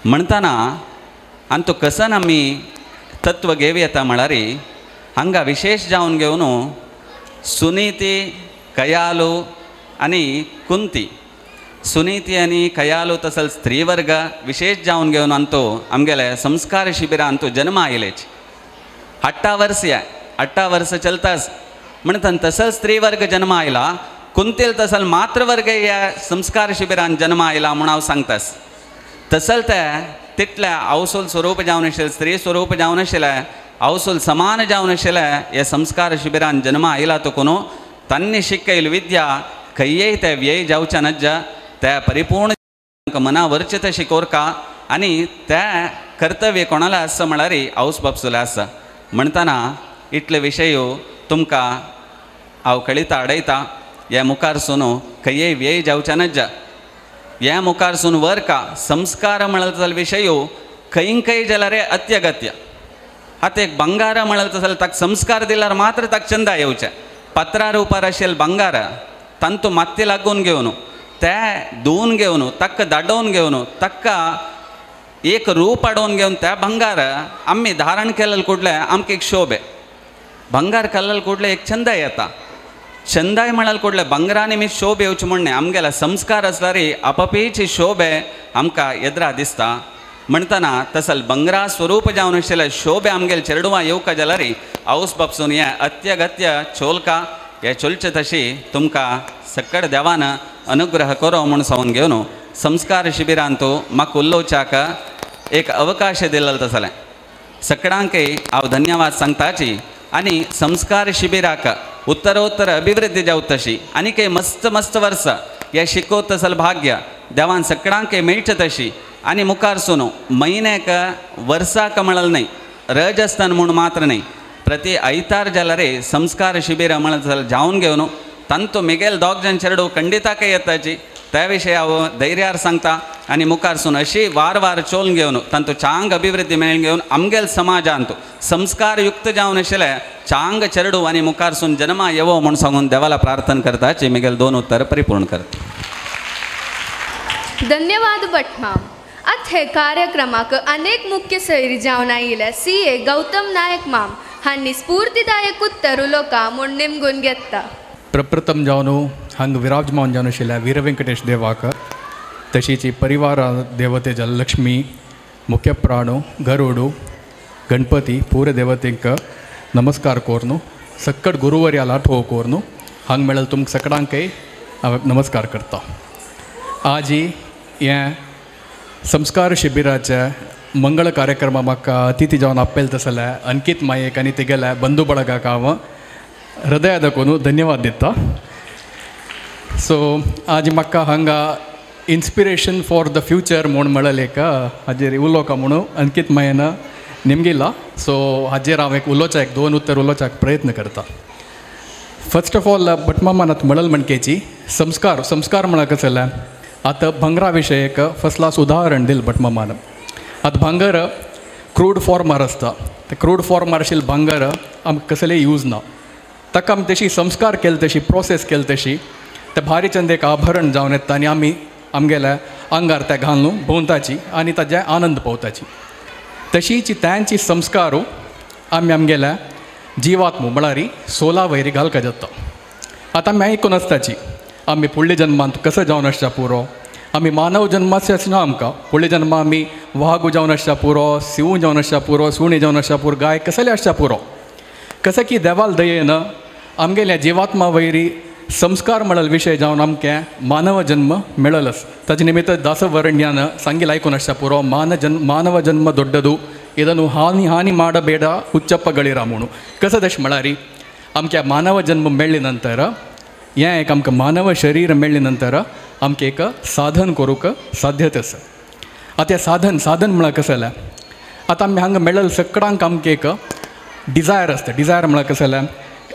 म्हणटना आनी तो कसन आमी तत्व घेव येता म्हळ्यार हांगा विशेष जावन घेवन सुनीती कयालू आनी कुंती सुनीती आनी कयालू तसोच स्त्रीवर्ग विशेष जावन घेवन अंतो आमगेले संस्कार शिबिरांत तो जन्म आयलेच 18 वर्स या 18 वर्स चलतास म्हणटना तसोच स्त्रीवर्ग जन्म आयला कुंतील तसल मातृवर्ग ह्या संस्कार शिबिरान जन्म आयला म्हूण हांव सांगतास तसल ते तितल्या आवसूल स्वरूप जावन आशिल्लें स्त्री स्वरूप जावन आशिल्लें आवसूल समान जावन आशिल्लें ह्या संस्कार शिबिरान जन्म आयला तो कोणू तांणी शिकयल्ली विद्या खंयय ते व्यय जावच्या नज्जा त्या परिपूर्ण मना वरचें तशें कोरका आनी त्या कर्तव्य कोणाला आसा म्हळ्यार आवस बापसुले आसा म्हणटना इतले विशय तुमकां हांव कळिता अडयता ह्या मुखार सून खंयय व्यय जावच्या नज्जा ह्या मुखार सून वर का संस्कार म्हणल जाल्यार विशय खंय खंय जाल्यार अत्यगत्य आतां एक बंगार म्हणल जाल्यार ताका संस्कार दिल्यार मात्र ताका चंदा येवचें पत्रा रुपार आशिल्लें बंगार तांतू माती लागून घेवन ते धुवून घेवन ताका दाडोवन घेवन ताका एक रूप हाडोवन घेवन त्या बंगार आमी धारण केलें कुडलें आमकां एक शोभे बंगार केल्लें कुडलें एक चंदा येता चंदाय म्हळ्यार कुडलें बंगरांनी मी शोभ येवची म्हण न्हय आमगेले संस्कार आसल्यार आपापीची शोभे आमकां येद्रा दिसता म्हणटना तसल बंगरा स्वरूप जावन आशिल्लें शोभे आमगेले चेडवां येवका जाल्यार आवस बापसून हें अत्यगत्य चोलका हे चोलचे तशी तुमकां सकड देवान अनुग्रह करो म्हूण सांगून घेवन संस्कार शिबिरांत म्हाका उलोवच्याक एक अवकाश दिल्लो तसलें सगळ्यांकय हांव धन्यवाद सांगताची आनी संस्कार शिबिराक उत्तरोत्तर अभिवृद्धी जावत तशी आनी काही मस्त मस्त वर्सां हे शिकोत तसल भाग्य देवान सगळ्यांकय मेळचें तशी आनी मुखार सून म्हयन्याक वर्साक म्हणल न्हय रज आसतना म्हूण मात्र न्हय प्रति आयतार जाल्यार संस्कार शिबिर म्हणत जाल्यार जावन घेवन तांतू मिगेल दोग जाण चेडूं खंडिताकय येताची त्या विशय हांव धैर्यार सांगता आनी मुखार सून अशी वार वार चोलन घेवन तांतू चांग अभिवृद्धी मेळून घेवन आमगेल समाजांत संस्कारयुक्त जावन आशिल्लें चांग चेडूं आनी मुखार सून जन्मा येवो म्हूण सांगून देवाला प्रार्थना करताची मिगेल दोन उत्तर परिपूर्ण करता.
धन्यवाद भटमाम. आत हे कार्यक्रमाक अनेक मुख्य सैरी जावन आयिल्ले CA Gautam Naik माम हांणी स्फूर्तिदायक उत्तर उलोवका म्हूण निमगून घेता.
प्रप्रथम जावन हांगा विराजमान जावन आशिल्ल्या वीर वेंकटेश देवाक तशीच परिवार देवते जललक्ष्मी मुख्यप्राणू गरुडू गणपती पूरे देवतेंक नमस्कार कोरनू सक्कड गुरुवर्याला ठोव कोरनू हांगा मेळल तुमकां सगळ्यांकय हांव नमस्कार करता. आजी हें संस्कार शिबिराचे मंगळ कार्यक्रमा म्हाका अतिथी जावन आपयल तसले अंकित मायेक आनी तेगेल्या बंधू बळगाक हांव हृदया दाखोवन धन्यवाद दिता. सो आज म्हाका हांगा इन्स्पिरेशन फॉर the future म्हूण म्हणलें एक हाजेर उलोवका म्हणून अंकित मायेन निमगिला. सो हाजेर हांव एक उलोवच्याक दोन उत्तर उलोवच्याक प्रयत्न करता. फर्स्ट ऑफ ऑल भटमामान आतां म्हणल म्हणकेची संस्कार संस्कार म्हळ्यार कशें जालें आतां भांगरा विशय एक फर्स्ट क्लास उदाहरण दिलें भटमामान. आतां भांगर क्रूड फॉर्मार आसता ते क्रूड फॉर्मार आशिल्लें भांगर आमकां कसलें यूज ना ताका आमी तशी संस्कार केले तशी प्रोसेस केले तशी ते भारी चंद एक आभरण जावन येता आनी आमी आमगेल्या आंगार ते घालून भोंवताची आनी ताजे आनंद पळोवताची. तशीच तांची संस्कार आमी आमगेल्या जिवात्मू म्हळ्यार सोला वैरी घालका जाता. आतां आमी आयकून आसताची आमी फुडल्या जन्मांत कसो जावन आसच्या पुरो आमी मानव जन्माचे आसना आमकां फुडल्या जन्मा आमी वागू जावन आसच्या पुरो सिंव जावन आसच्या पुरो सुणे जावन आसच्या पुरो गाय कसले आसच्या पुरो कसं की देवाल दयेन आमगेल्या जिवात्मा वैरी संस्कार म्हणल विशय जावन आमकां मानव जन्म मेळलस. ताजे निमित्त दासवरण्यान सांगिल आयकून आसच्या पुरो मानव जन्म ದೊಡ್ಡದು ಇದನ್ನು ಹಾನಿ ಹಾನಿ ಮಾಡಬೇಡ ಹುಚ್ಚಪ್ಪಗಳಿರ म्हणून कसं तशें म्हळ्यार आमच्या मानव जन्म मेळ्ळे नंतर हें एक आमकां मानव शरीर मेळ्ळे नंतर आमकां एक साधन करूंक साध्यत आसा. आतां हें साधन साधन म्हळ्यार कशें जालें आतां आमी हांगा मेळ्ळें सगळ्यांक आमकां एक डिजायर आसता. डिजायर म्हळ्यार कशें जालें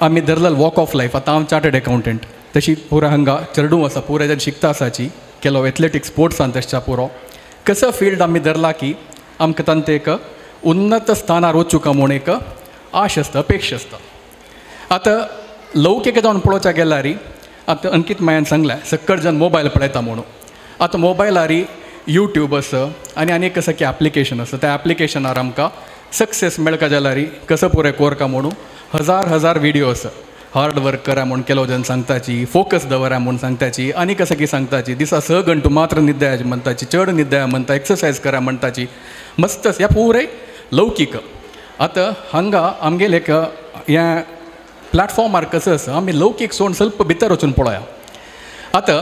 आमी धरलें वॉक ऑफ लायफ. आतां हांव चार्टर्ड एकावंटंट तशी पुरो हांगा चेडूं आसा पुरो जाण शिकता आसाची केलो एथलेटिक्स स्पोर्ट्सान तशें पुरो कसो फिल्ड आमी धरला की आमकां तांकां एक उन्नत स्थानार वचूंक म्हूण एक आश आसता, अपेक्षा आसता. आतां लौकीक जावन पळोवच्या गेल्यार आतां अंकीत मायान सांगलें सक्कड जन मोबायल पळयता म्हणून. आतां मोबायलारी यूट्यूब आसा आनी आनी कसं की एप्लिकेशन आसा, त्या एप्लिकेशनार आमकां सक्सेस मेळका जाल्यार कसं पुरें कोरका म्हणून हजार हजार विडियो आसा. हार्ड वर्क करा म्हूण केलो जन सांगताची, फोकस दवरा म्हूण सांगताची, आनी कसं की सांगताची, दिसा 6 घंटो मात्र निद्दया म्हणटाची, चड निद्दया म्हणटा, एक्सरसायज करा म्हणटाची, मस्त ह्या पुरें लौकीक. आतां हांगा आमगेले एक ह्या प्लॅटफॉर्मार कसं आसा आमी लौकीक सोड स्वल्प भितर वचून पळोवया. आतां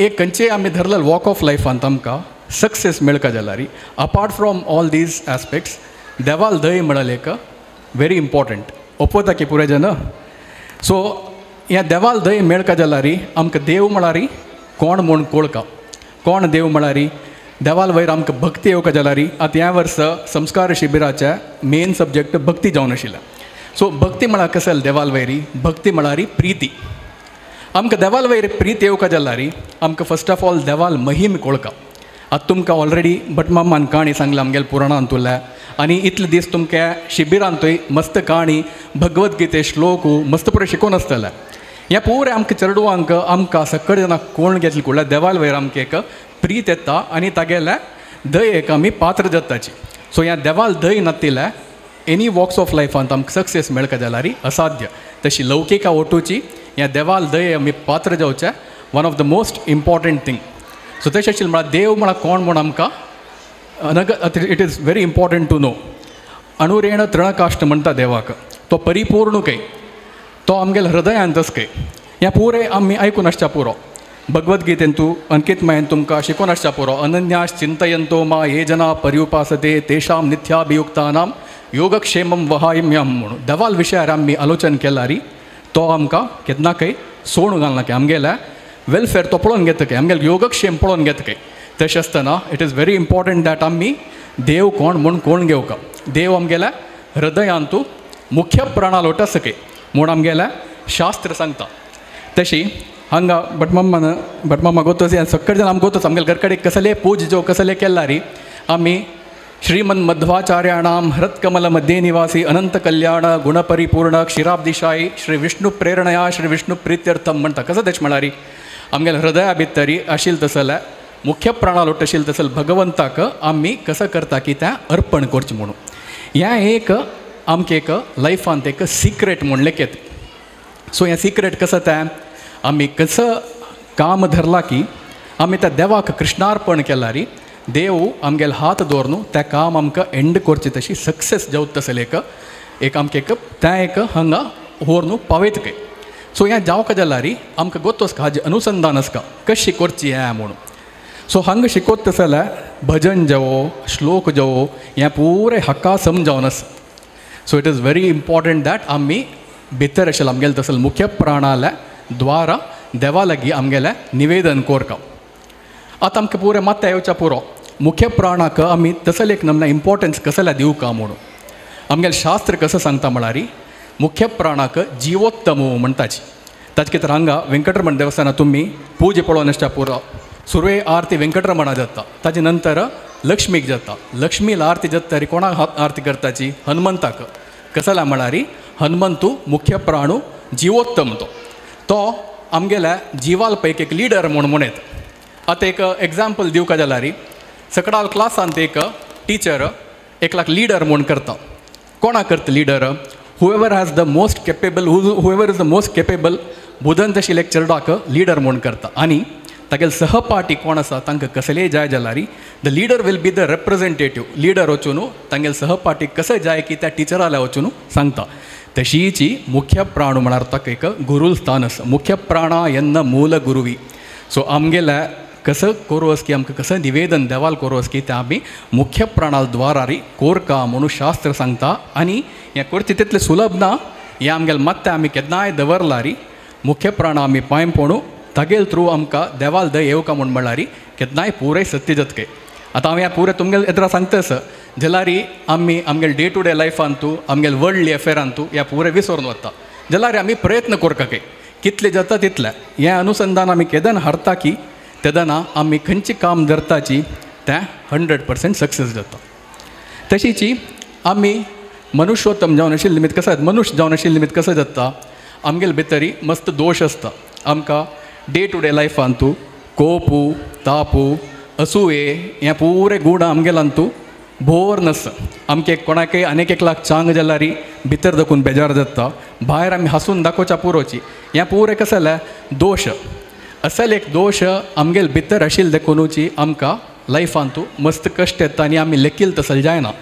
एक खंयचे आमी धरलें वॉक ऑफ लायफांत आमकां सक्सेस मेळका जाल्यार apart from all these aspects देवाल दय म्हळ्यार एक व्हेरी इम्पॉर्टंट ओपवता की पुरे जन. सो ह्या देवाल दय मेळका जाल्यार आमकां देव म्हळ्यार कोण म्हूण कोळका, कोण देव म्हळ्यार देवाल वयर आमकां भक्ती येवका जाल्यार. आतां ह्या वर्सा संस्कार शिबिराचे मेन सब्जेक्ट भक्ती जावन आशिल्लें. सो भक्ती म्हळ्यार कसल देवाल वयरी, भक्ती म्हळ्यार प्रिती. आमकां देवाल वयर प्रीत येवका जाल्यार आमकां फर्स्ट ऑफ ऑल देवाल महिम कोळका. आतां तुमकां ऑलरेडी भटमामान काणी सांगला आमगेले पुराणांतुल्या आनी इतले दीस तुमकां शिबिरांतूय मस्त काणी भगवद्गीते श्लोक मस्त पुरें शिकोवन आसतलें. ह्या पुरें आमकां चेडवांक आमकां सकड जाणां कोण घेतली कुडल्या देवाल वयर आमकां एक प्रीत येता आनी तागेल्या दयेक आमी पात्र जाताची. सो ह्या देवाल दय नातिल्या एनी वॉक्स ऑफ लायफांत आमकां सक्सेस मेळका जाल्यार असाध्य. तशी लौकिका ओटूची ह्या देवाल दये आमी पात्र जावचें one of the most important thing. So तशें आशिल्लें म्हळ्यार देव म्हळ्यार कोण म्हूण आमकां it is very important to know. अणुरेण तृणकाश्ट म्हणटा देवाक, तो परिपूर्ण कै, तो आमगेल्या हृदयांतच कै. ह्या पुरें आमी आयकून आसच्या पुरो भगवद्गीतेन तूं अंकीत मायन तुमकां शिकोवन आसच्या पुरो. अनन्यास चिंतयंतो मा ये जना पर्युपासते तेषां नित्याभियुक्तानां योगक्षेमं वहायम्यहं म्हणून देवाल विशयार आमी आलोचन केल्यार तो आमकां केन्ना खंय सोडून घालना की आमगेल्या वेलफेर तो पळोवन घेता काय, आमगेले योगक्षेम पळोवन घेता काय. तशें आसतना it is very important that आमी देव कोण म्हूण कोण घेवका. देव आमगेल्या हृदयांतू मुख्य प्राणा लोट सके म्हूण आमगेल्या शास्त्र सांगता. तशी हांगा भटमामान भटमामा गोतोच सक्कड जाण आमकां गोतोच आमगेले घर कडेन कसले पूज जो कसले केल्यार आमी श्रीमन मध्वाचार्याणां हृत्कमल मध्ये निवासी अनंत कल्याण गुणपरिपूर्ण क्षीराब्दिशायी श्री विष्णु प्रेरणया श्री विष्णु प्रित्यर्थम म्हणटा. कसं तेच म्हळ्यार आमगेल्या हृदया भितरी आशिल्लें तसलें मुख्य प्राणा लोट आशिल्लें तसलें भगवंताक आमी कसं करता की तें अर्पण करचें म्हणून. ह्या एक आमकां एक लायफांत एक सिक्रेट म्हूण लेखत. सो हें सिक्रेट कसं तें आमी कसं काम धरलां की आमी त्या देवाक कृष्णार्पण केल्यार देव आमगेले हात दवरून तें काम आमकां एंड करचें तशी सक्सेस जावत तसलें एक एक आमकां एक तें एक हांगा व्हरून पावयता काय. सो हें जावका जाल्यार आमकां गोतो आसता हाजें अनुसंधान आसता कशी करची हें म्हणून. सो हांगा शिकोत तसलें भजन जावो श्लोक जावो हें पुरें हाका समजावन आसा. So it is very important that आमी भितर आशिल्लें आमगेलें तसलें मुख्य प्राणाल्या द्वारा देवा लागीं आमगेलें निवेदन कोरका. आतां आमकां पुरें मात्या येवच्या पुरो मुख्य प्राणाक आमी तसलें एक नमना इम्पॉर्टन्स कसल्या दिवका म्हणून. आमगेलें शास्त्र कसं सांगता म्हळ्यार मुख्य प्राणाक जिवोत्तम म्हणटाची. ताचे कितें हांगा वेंकटरमण देवस्थानां तुमी पूजे पळोवन आसच्या पुरो सुरवे आरती वेंकटरमणा जाता, ताजे नंतर लक्ष्मीक जाता. लक्ष्मीला आरती जाता तरी कोणाक आरती करताची हनुमंताक. कसल्या म्हळ्यार हनुमंतू मुख्य प्राणू जिवोत्तम तो तो आमगेल्या जिवाल पैकी एक लिडर म्हूण म्हणत. आतां एक एग्जाम्पल दिवका जाल्यार सकडाल क्लासांत एक टिचर एकलाक लिडर म्हूण करता. कोणाक करता leader? Whoever has the most capable, whoever is the most capable Budan तशी एक चेरडाक लिडर म्हूण करता. आनी तागेले सहपाठी कोण आसा तांकां कसलेय जाय जाल्यार the leader will be the representative. Leader वचून तांगेले सहपाठी कसं जाय की त्या टिचराल्या वचून सांगता. तशीची मुख्य प्राण म्हळ्यार ताका एक गुरूल स्थान आसा. मुख्य प्राणा येन्न मूल गुरुवी. सो आमगेल्या कसं कोरोस की आमकां कसं निवेदन देवाल कोरोस की तें आमी मुख्य प्राणाल द्वारारी कोरका म्हणून शास्त्र सांगता. आनी हें करचें तितलें सुलभ ना. हें आमगेलें मत्तें आमी केन्नाय दवरलारी मुख्य प्राण आमी पांय पणू तागेल थ्रू आमकां देवाल दय येवका म्हूण म्हळ्यार केन्नाय पुराय सत्य जातके. आतां हांव ह्या पुराय तुमगेले एदरा सांगता जाल्यार आमी आमगेले डे टू डे लायफांतू आमगेले वर्ल्डली अफेरांतू ह्या पुराय विसरून वता. जाल्यार आमी प्रयत्न करका की कितले जाता तितलें हें अनुसंधान आमी केदन हाडटा की तेदना आमी खंयचें काम धरताची तें 100% सक्सेस जाता. तशीची आमी मनुष्योत्तम जावन आशिल्ले निमित्त कसं मनुष्य जावन आशिल्ले निमित्त कसं जाता आमगेले भितरी मस्त दोश आसता. आमकां डे टू डे लायफान तूं कोपू तापू असूये हें पुरे गूण आमगेलान तूं भोर नासता. आमके कोणाकय आनीक एकलाक चांग जाल्यार भितर दाखून बेजार जाता, भायर आमी हांसून दाखोवच्या पुरोची. हें पुरें कसं जाल्यार दोश असल एक दोश आमगेल भितर आशिल्ले देखुनूची आमकां लायफान तूं मस्त कश्ट येता आनी आमी लेखील तसले जायना.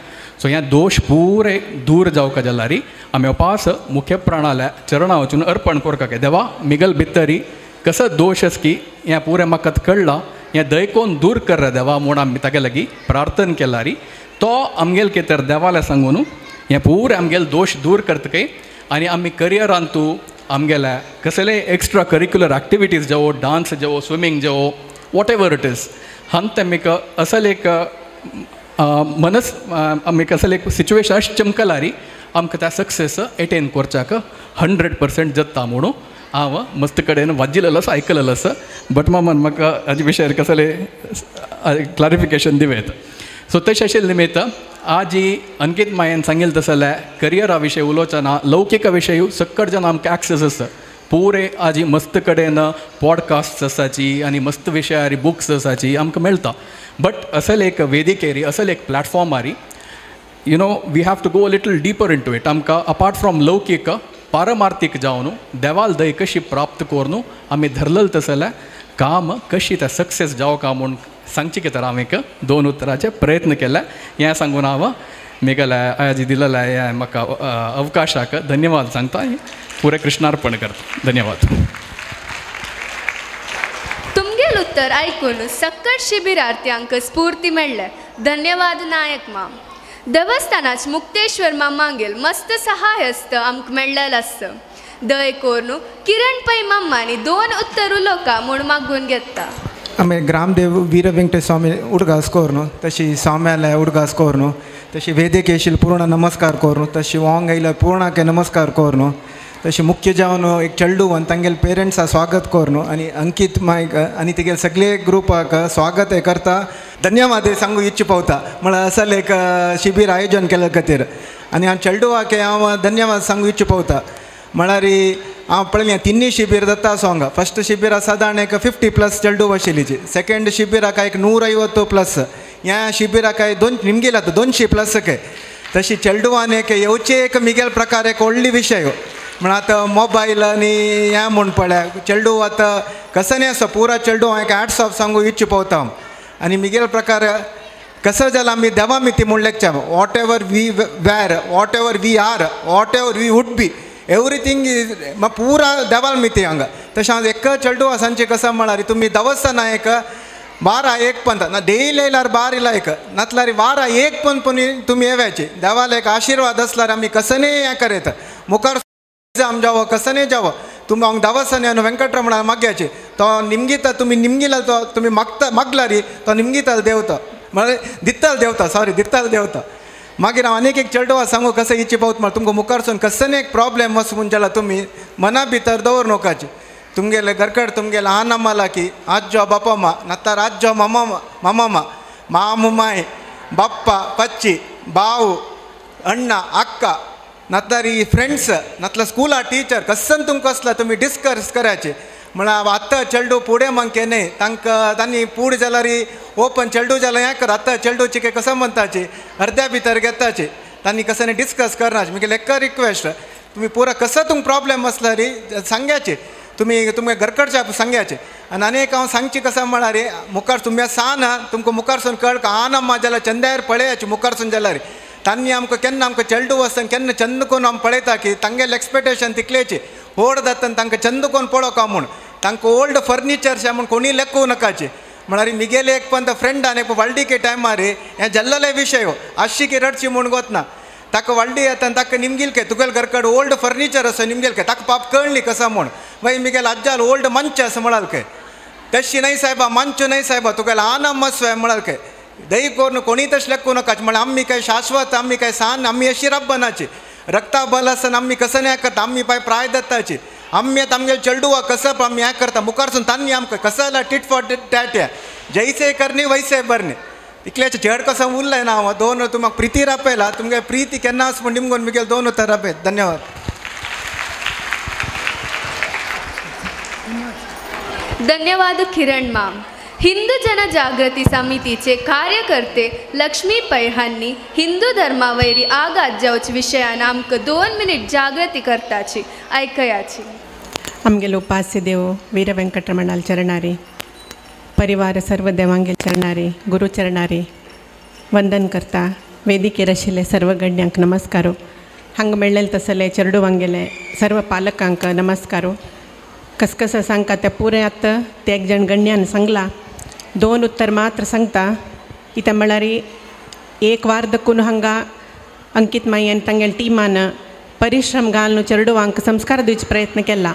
सो ह्या दोश पुरे दूर जावका जाल्यार आमी उपास मुख्य प्राणाल्या चरणा वचून अर्पण करपाक देवा मिगल भितरी कसो दोश आस की हें पुरें म्हाका कळ्ळां, हें दैकोन दूर कर रे देवा म्हूण आमी तागे लागीं प्रार्थना केल्यार तो आमगेल कितें देवाल्या सांगून हें पुरें आमगेल दोश दूर करतकय आनी आमी करियरान तूं आमगेल्या कसले एक्स्ट्रा करिक्युलर एक्टिविटीज जावो, डांस जावो, स्विमींग जावो, what ever it is, हांत आमकां असल एक मनस आमी कसले एक सिच्युएशन अशें चमकल्यार आमकां त्या सक्सेस एटेन करच्याक 100% जाता म्हणून हांव मस्त कडेन वाजिल्लो आसा, आयकलेलो आसा. बट मामान म्हाका हाजे विशयार कसले क्लॅरिफिकेशन दिवं येता. सो तशें आशिल्ले निमित्त आजी अंकीत मायेन सांगिल्लें तसलें जाल्यार करियरा विशय उलोवचो ना, लौकिका विशय सक्कट जाण आमकां एक्सेस आसा. पुरे आजी मस्त कडेन पॉडकास्ट आसाची आनी मस्त विशयारी बुक्स आसाची आमकां मेळटा. बट असल एक वेदिकेरी असल एक प्लॅटफॉर्मारी you know we have to go a little deeper into it. आमकां अपार्ट फ्रॉम लौकीक पारमार्थिक जावन देवाल दय कशी प्राप्त करून आमी धरलें तसलें काम कशी त्या सक्सेस जावं का म्हूण सांगची कितें हांव एक दोन उतराचे प्रयत्न केले. हें सांगून हांव मेगेल्या आयज दिलेल्या ह्या म्हाका अवकाशाक धन्यवाद सांगता, पुरें कृष्णार्पण करता. धन्यवाद.
तुमगेल उत्तर आयकून सक्कट शिबिरार्थ्यांक स्फूर्ती मेळ्ळें. धन्यवाद नायक माम. देवस्थानाच मुक्तेश्वर मामांगेल मस्त सहाय आसता आमकां मेळ्ळेलें आसता. दय कोरून किरण पै मामांनी दोन उत्तर उलोवका म्हूण मागून घेता.
आमी ग्रामदेव वीर वेंकटेश स्वामी उडगास कोरनु, तशी स्वाम्याला उडगास कोरनु, तशी वेदिकेशील पूर्ण नमस्कार कोरनु, तशी वांग आयल्या पूर्णाके नमस्कार कोरनु, तशी मुख्य जावन एक चेडू आनी तांगेले पेरंट्सा स्वागत कोरनु आनी अंकीत मायक आनी तेगेले सगळे ग्रुपाक स्वागत हें करता. धन्यवाद सांगू इच्छ पावता म्हळ्यार असल एक शिबीर आयोजन केल्ले खातीर. आनी हांव चेडवाक हांव धन्यवाद सांगू इच्छ पावता म्हळ्यार हांव पळयलें तिन्ही शिबीर जाता आसो हांगा. फस्ट शिबिरा सादारण एक 50+ चेडू आशिल्लीची, सेकेंड शिबिराक एक 150 प्लस, ह्या शिबिराक दोन निमगेला 200+ के. तशी चेडवान एक येवचे एक मिगेल प्रकार एक व्हडली विशय म्हण आतां मोबायल आनी हें म्हूण पळय चेडू आतां कसो न्ही आसा पुरा चेडू हांव एक हॅट्स ऑफ सांगू इच्छ पावता हांव. आनी मिगेल प्रकार कसो जाल्यार आमी देवा मिती म्हूण लेगच्या whatever we were, whatever we are, whatever we would be, everything is पुरा देवाल मिती हांगा. तशें हांव एक चेडू सांगचें कसो म्हळ्यार तुमी देवस्थाना एक 12-1 पंत ना डेली येयल्यार 12 एक नातल्यार 12-1 पण पण तुमी येवायचे. देवाला एक आशिर्वाद आसल्यार आमी कसं हें करयता मुखार आम जावो कसं न्ही जावो तुमी हांव देवस्थान येवन वेंकटरमणा मागयाचे तो निमगिता तुमी निमगिला तो तुमी मागता मागल्यार तो निमगिताल देवता म्हळ्यार दित्ताल देवता, सॉरी दित्ताल देवता. मागीर हांव आनीक एक चेडवा सांगू कसं इच्छी पावत म्हळ्यार तुमकां मुखारसून कसं एक प्रॉब्लेम वचून म्हूण जाल्यार तुमी मना भितर दवर नोकाचे. तुमगेले घरकड तुमगेले आनम्मा लागी आज्जो बापम्मा नत्तार आज्जो मामा मामा मामु माय बाप्पा पच्ची भाऊ अण्णा अक्का नत्तारी फ्रेंड्स नतला स्कूला टीचर कसन तुमकां आसला तुमी डिस्कस करायचे. म्हळ्यार आतां चेडू फुडें मंके न्ही तांकां तांणी फूड जाल्यार ओपन चेडू जाल्यार हें कर आतां चेडूचे काय कसं म्हणताचे अर्द्या भितर घेताचे तांणी कसं डिस्कस करनाचे. मागीर एक रिक्वेस्ट तुमी पुरा कसो तुमकां प्रॉब्लेम आसल्यार सांग्याचे तुमी तुमगे घरकडच्या सांग्याचे. आनी आनी एक हांव सांगची कसं म्हळ्यार मुखार तुमी सान तुमकां मुखारसून कळ आनम्मा जाल्यार चंद्यार पळयाचे मुखारसून जाल्यार तांणी आमकां केन्ना आमकां चेडू आसतना केन्ना चंद कोण आमी पळयता की तांगेले एक्सपेक्टेशन तितलेचे व्हड जाता तांकां चंद कोण पळोवका म्हूण तांकां ओल्ड फर्निचर्स म्हूण कोणी लेखूं नाकाचे. म्हळ्यार मिगेले एक पण फ्रेंडान एक व्हडलीके टायमार हें जल्लले विशय आशी की रडची म्हूण गोतना ताका व्हडली येता आनी ताका निमगेल के तुगेले घरकड ओल्ड फर्निचर आसा निमगेल के ताका पाप कळ्ळी कसा म्हूण मागीर मिगेल आज्जाल ओल्ड मंच आसा म्हळाल के तशी न्हय सायबा मंच न्हय सायबा तुगेले आनम आसा म्हळाल के दही करून कोणी तशें लेखूं नाकाच. म्हळ्यार आमी काय शाश्वत आमी काय सान आमी अशी रब्बनाची रक्ता बल आसतना आमी कसं हें करता आमी पाय प्राय दत्ताची आमी आतां आमगेले चेडवा कसं आमी हें करता मुखारसून तांणी आमकां कसं जाल्यार टीट फॉर टॅट या जैसे करणी वैसे भरणी. इतल्याचे चड कसो उरलें ना हांव दोन तुमकां प्रिती रापयला तुमगे प्रिती केन्ना आस म्हूण निमगोन मिगेल दोन उतर रापयत. धन्यवाद.
धन्यवाद किरण माम. हिंदू जनजागृती समितीचे कार्यकर्ते लक्ष्मी पै हांणी हिंदू धर्मावयरी आघात जावचे विशयान आमकां 2 मिनिट जागृती करताची आयकयाची.
आमगेलो उपास्य देव वीर वेंकटरमणाल चरणारी, परिवार सर्व देवांगेल चरणारी, गुरु चरणारी वंदन करता. वेदिकेर आशिल्ले सर्व गण्यांक नमस्कारो. हांगा मेळ्ळेले तसले चेरडुवांगेले सर्व पालकांक नमस्कारो. कसकस सांगता ते पुरें आतां ते एक जण गण्यान सांगला 2 उत्तर मात्र सांगता. कित्याक म्हळ्यार एक वार दकून हांगा अंकित माई आनी तांगेले टिमान परिश्रम घालून चेरडुवांक संस्कार दिवचे प्रयत्न केला.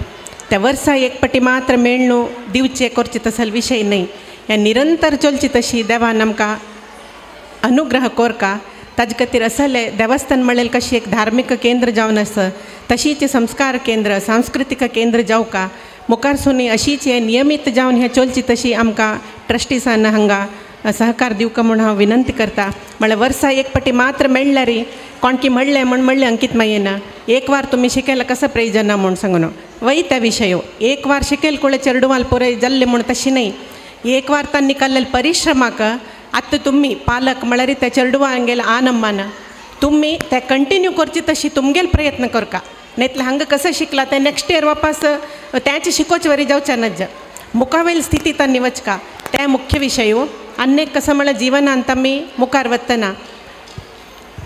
त्या वर्सा एक पटी मात्र मेळ्ळू दिवचे करचे तसल विशय न्हय, ह्या निरंतर चलची तशी देवान आमकां अनुग्रह कोरका. ताजे खातीर असले देवस्थान म्हणलें कशी एक धार्मीक केंद्र जावन आसा तशीच संस्कार केंद्र सांस्कृतीक केंद्र जावका मुखार सुनी अशीच हें नियमीत जावन हें चलची तशी आमकां ट्रस्टिसान हांगा सहकार दिवका म्हूण हांव विनंती करता. म्हळ्यार वर्सा एक पटी मात्र मेळ्ळ्यार कोणकी म्हणलें म्हूण म्हणलें अंकित मायेन एक वार तुमी शिकयला कसो प्रयोजन ना म्हूण सांगून वय त्या विशयो एक वार शिकयल कुळे चेरडुवाल पुराय जाल्लें म्हूण तशी न्हय. एक वार तांणी काडलेले परिश्रमाक आतां तुमी पालक म्हळ्यार त्या चेरडुवांगेले आनम्मान तुमी ते कंटिन्यू करची तशी तुमगेल प्रयत्न करका. नायतल्यार हांगा कसं शिकला तें नेक्स्ट इयर वापस त्याच शिकोवचे वरी जावचे नज मुखावेल स्थिती तांणी वचका ते मुख्य विशयो. आनी कसं म्हळ्यार जिवनांत आमी मुखार वतना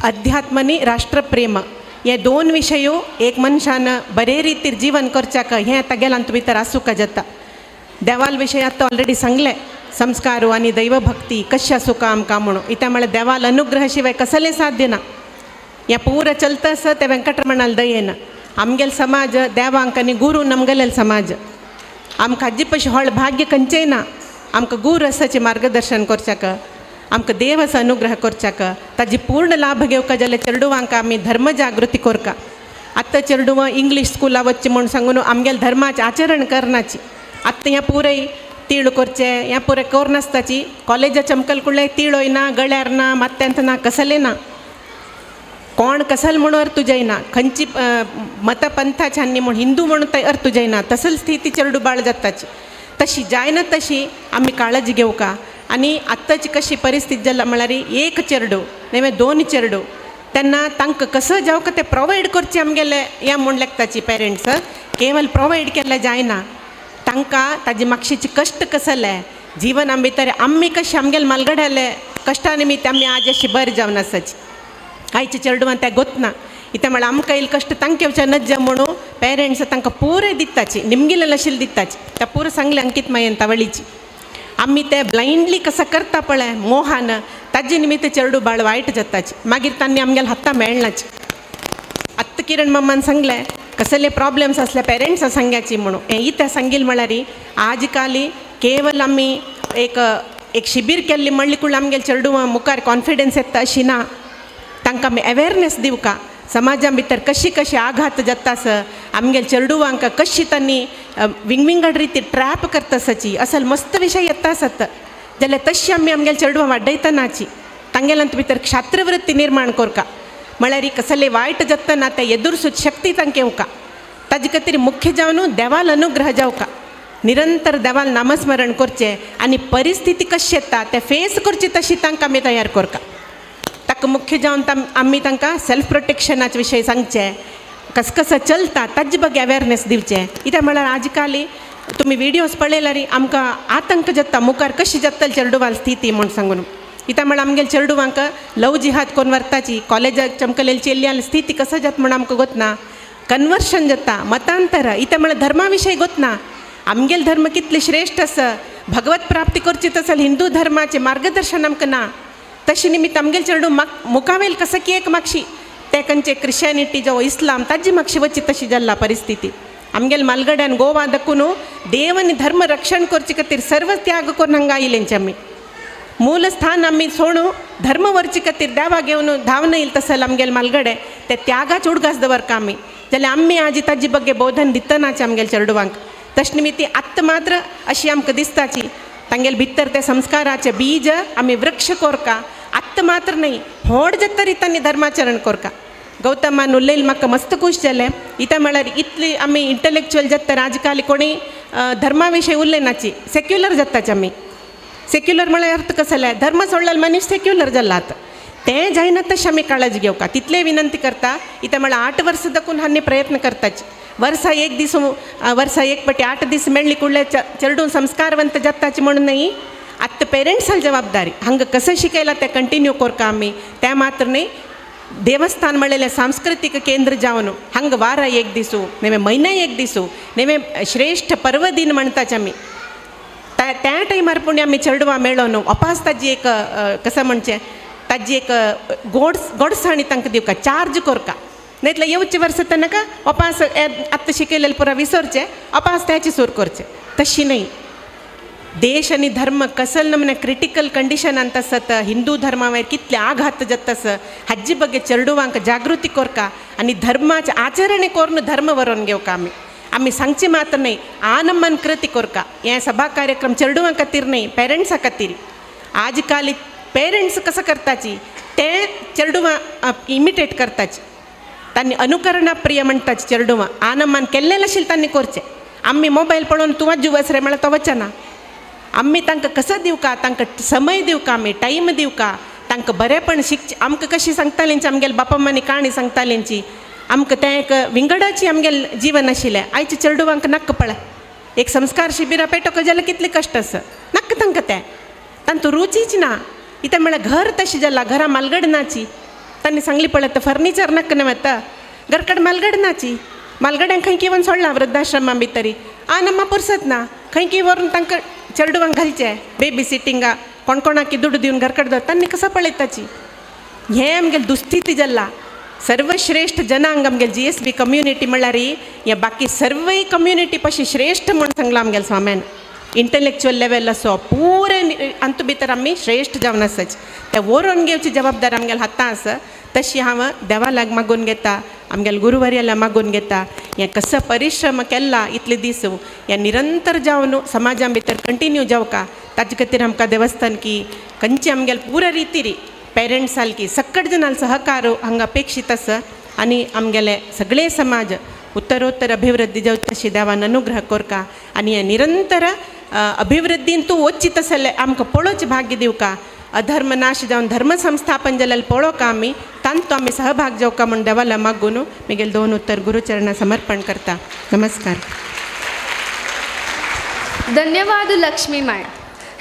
अध्यात्म आनी राष्ट्रप्रेम हे 2 विशयो एक मनशान बरे रितीर जीवन करच्याक हें तागेल्यान भितर आसूंक जाता. देवाल विशय आतां ऑलरेडी सांगलें संस्कार आनी दैवभक्ती कशी आसूंक आमकां म्हणून. इत्या म्हळ्यार देवाल अनुग्रह शिवाय कसलें साध्य ना. हें पुरो चलता आसा तें वेंकटरमणाल दयेन. आमगेलो समाज देवांक आनी गुरून आमगेले समाज आमकां हाजे पशी व्हड भाग्य खंयचें ना. आमकां गुरू आसाचें मार्गदर्शन करच्याक आमकां देव आसा अनुग्रह करच्याक ताजी पूर्ण लाभ घेवका जाल्यार चेरडुवांक आमी धर्म जागृती करका. आतां चेरडुवां इंग्लीश स्कुला वचचें म्हूण सांगून आमगेले धर्माचें आचरण करनाची. आतां हें पुराय तीळ करचें हें पुराय करनासताची कॉलेजा चमकल कुडले तीळय ना गळ्यार ना मात्यांत ना कसलें ना कोण कसल म्हणून अर्थ जायना खंयची मतपंथाची आनी म्हूण हिंदू म्हणून ते अर्थ जायना तसल स्थिती चेरडू बाळ जाताची तशी जायना तशी आमी काळजी घेवका. आनी आत्ताची कशी परिस्थिती जाल्या म्हळ्यार एक चेरडू न्हय 2 चेरडू तेन्ना तांकां कसो जावका तें प्रोवायड करचें आमगेलें हें म्हूण लेखताची पेरंट्स केवल प्रोवायड केल्लें जायना तांकां ताजे मातशेचे कश्ट कसले जिवना भितर आमी कशें आमगेले मालगड्याले कश्टा निमित्त आमी आज अशी बरें जावन आसाची. आयच्या चेरडुवान तें गोतना इत्या म्हळ्यार आमकां येयले कश्ट तांकां येवचे नज्ज म्हणून पेरंट्स तांकां पुरें दिताची निमगिलें आशिल्लें दिताची त्या पुरो सांगलें अंकित मायेन तावळीची आमी ते ब्लायंडली कसो करता पळय मोहान ताजे निमित्त चेरडू बाळ वायट जाताची मागीर तांणी आमगेले हाता मेळनाची. आत्तां किरण मामान सांगलें कसले प्रॉब्लम्स आसले पेरंट्सां सांग्याची म्हणून हें इत्या सांगील म्हळ्यार आज काली केवल आमी एक एक शिबीर केल्ली म्हणली कुळ आमगेले चेरडुवां मुखार कॉन्फिडन्स येता अशी ना. तांकां आमी अवेरनेस दिवका समाजा भितर कशी कशी आघात जाता आसा आमगेले चेरडुवांक कशी तांणी विंगविंगड रिती ट्रॅप करता आसाची असल मस्त विशय येता आसत जाल्यार तशी आमी आमगेले चेरडुवां वाडयतनाची तांगेल्यांत भितर क्षात्रवृत्ती निर्माण करका म्हळ्यार कसले वायट जातना ते एदुरसूच शक्ती तांकां येवका. ताजे खातीर मुख्य जावन देवाल अनुग्रह जावका निरंतर देवाल नामस्मरण करचें आनी परिस्थिती कशी येता ते फेस करची तशी तांकां आमी तयार करका. ताका मुख्य जावन आमी तांकां सेल्फ प्रोटेक्शनाचे विशय सांगचे कस कसं चलता ताजे ಬಗ್ಗೆ अवेरनेस दिवचें. कित्याक म्हळ्यार आज काली तुमी विडियोज पळयल्यार आमकां आतंक जाता मुखार कशी जातली चेरडुवाल स्थिती म्हूण सांगून. कित्याक म्हळ्यार आमगेले चेरडुवांक लव जिहाद करून व्हरताची कॉलेजाक चमकलेली चेल्ल्यान स्थिती कसो जाता म्हूण आमकां गोतना कन्वर्शन जाता मतांतर इत्याक म्हळ्यार धर्मा विशय गोतना आमगेले धर्म कितले श्रेश्ठ आसा भगवत प्राप्ती करची तसल हिंदू धर्माचें मार्गदर्शन आमकां ना. तशें निमित्त आमगेले चेरडू मुखावेल कसं की एक मागशी ते खंयचे क्रिश्चियनिटी जावं इस्लाम ताजी मागशी वचची तशी जाल्ला परिस्थिती. आमगेले मालगड्यान गोवा दकून देव आनी धर्म रक्षण करचे खातीर सर्व त्याग करून हांगा आयिल्लेंचे आमी मूल स्थान आमी सोडून धर्म व्हरचे खातीर देवा घेवन धांवन येयल तसल आमगेले मालगडे ते त्यागाच उडगास दवरका आमी जाल्यार आमी आज ताजे ಬಗ್ಗೆ बोधन दितनाचे आमगेले चेरडुवांक. तशें निमित्त आत्तां मात्र अशी आमकां दिसताची तांगेले भितर ते संस्काराचे बीज आमी वृक्ष कोरका. आत्तां मात्र न्हय व्हड जातरी तांणी धर्माचरण कोरका. गौतमान उलयलें म्हाका मस्त खूश जालें. इतां म्हळ्यार इतली आमी इंटलेक्चुअल जाता आजकाल कोणी धर्मा विशयी उलयनाची, सेक्युलर जाताच आमी. सेक्युलर म्हळ्यार अर्थ कसो जाल्यार धर्म सोडलेलो मनीस सेक्युलर जाला आतां. तें जायना तशें आमी काळजी घेवका तितलें विनंती करता. इतां म्हळ्यार 8 वर्सां दाखून हांणी प्रयत्न करताच. वर्सा एक दीस वर्सा एक पटी 8 दीस मेळ्ळी कुडले चेडूं संस्कारवंत जाताच म्हणून न्हय. आतां पेरंट्सां जबाबदारी हांगा कसं शिकयलां तें कंटिन्यू कोरका आमी. तें मात्र न्हय देवस्थान म्हणलेलें सांस्कृतीक केंद्र जावन हांगा वारा एक दिसू नेमे म्हयन्या एक दिसू नेमे श्रेष्ठ पर्व दिन म्हणटाच आमी. त्या टायमार पूण आमी चेडवां मेळोन अपास ताजी एक कसं म्हणचें ताजी एक गोड गोडसाणी तांकां दिवका, चार्ज कोरका. नायतल्यार येवचे वर्सा तेन्नाका अपास आत्तां शिकयलेलें पुरा विसरचें, अपास त्याची सूर करचें. तशी न्हय. देश आनी धर्म कसल नमने क्रिटिकल कंडिशनांत आसत, हिंदू धर्मा वयर कितले आघात जाता आस हाजी बगे चेडवांक जागृती कोरका आनी धर्माचें आचरण करून धर्म वरोवन घेवका. आमी आमी सांगचें मात्र न्हय, आनमन कृती कोरका. हें सभा कार्यक्रम चेडवां खातीर न्हय, पेरंट्सां खातीर. आज काल पेरंट्स कसं करताची ते चेडवां इमिटेट करताची, तांणी अनुकरणा प्रिय म्हणटाची चेडवां. आनमान केल्लें आशिल्लें तांणी करचें. आमी मोबायल पळोवन तूं वाजू वच रे म्हळ्यार तो वचना. आमी तांकां कसो दिवका, तांकां समय दिवका, आमी टायम दिवका, तांकां बरेंपण शिकचें. आमकां कशी सांगतालींची आमगेले बापा मानी काणी सांगतालींची, आमकां तें एक विंगडाची आमगेलें जीवन आशिल्लें. आयच्या चेडवांक नाका पळय एक संस्कार शिबिरां पेटोवंक जाल्यार कितलें कश्ट आसा, नाका तांकां तें, तांतूं रुचीच ना. इतें म्हळ्यार घर तशें जालां, घरां मालगड नाची. तांणी सांगली पळय फर्निचर नाका न्हय आतां, घरकड मालगड नाची. मालगड्यांक खंय किवन सोडलां वृद्धाश्रमा भितरी आनम्मा पुरसत ना, खंय की व्हरून तांकां चेडवांक घालचें बेबी सिटिंगा कोण कोणाक दुडू दिवन घरकड दवर तांणी कसो पळयताची. हें आमगेलें दुस्थिती जाला. सर्वश्रेष्ठ जनांग आमगेले GSB community म्हळ्यार हे बाकी सर्वय कम्युनिटी पशी श्रेष्ठ म्हूण सांगलां आमगेले स्वाम्यान. इंटलेक्चुअल लेवल असो पुरे अंतू भितर आमी श्रेष्ठ जावन आसाच. ते वरोवन घेवची जबाबदारी आमगेले हातां आसा. तशी हांव देवालाग मागून घेता, आमगेले गुरुवर्याला मागून घेता, हें कसो परिश्रम केला इतले दीस हें निरंतर जावन समाजा भितर कंटिन्यू जावका. ताजे खातीर आमकां देवस्थान की खंयचे आमगेले पुरा रितीरी पेरंट्स सारकी सकट जनाल सहकार हांगा अपेक्षीत आसा. आनी आमगेले सगळे समाज उत्तरोत्तर अभिवृद्धी जावची तशी देवान अनुग्रह कोरका आनी हें निरंतर अभिवृद्धीन तूं वच्ची तसलें आमकां पळोवचें भाग्य दिवका. अधर्म नाश जावन धर्म संस्थापन जाल्यार पळोवका आमी, तांतू आमी सहभाग जावका म्हूण देवाला मागून म्हगेले 2 उत्तर गुरुचरणा समर्पण करता. नमस्कार.
धन्यवाद लक्ष्मी माय.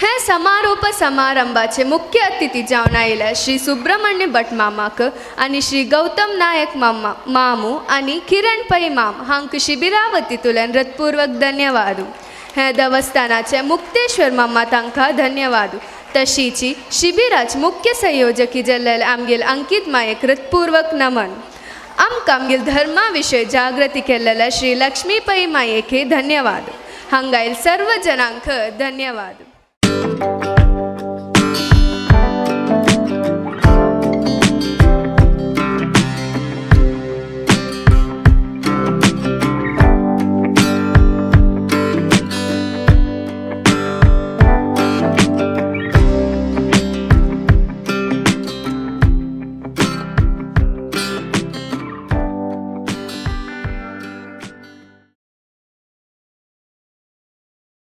हे समारोप समारंभाचे मुख्य अतिथी जावन आयिल्ले श्री सुब्रमण्य भट मामाक आनी श्री गौतम नायक मामा मामू आनी किरण पै माम हांकां शिबिरा वतींतल्यान हृदपूर्वक धन्यवाद. हे देवस्थानाचे मुक्तेश्वर मामा तांकां धन्यवाद. तशीची शिबिराचे मुख्य संयोजकी जाल्ले आमगेल अंकित मायक हृदपूर्वक नमन. आमकां आमगेल धर्मा विशय जागृती केल्लेल्या श्री लक्ष्मी पै मायेक धन्यवाद. हांगायल सर्व जनांक धन्यवाद.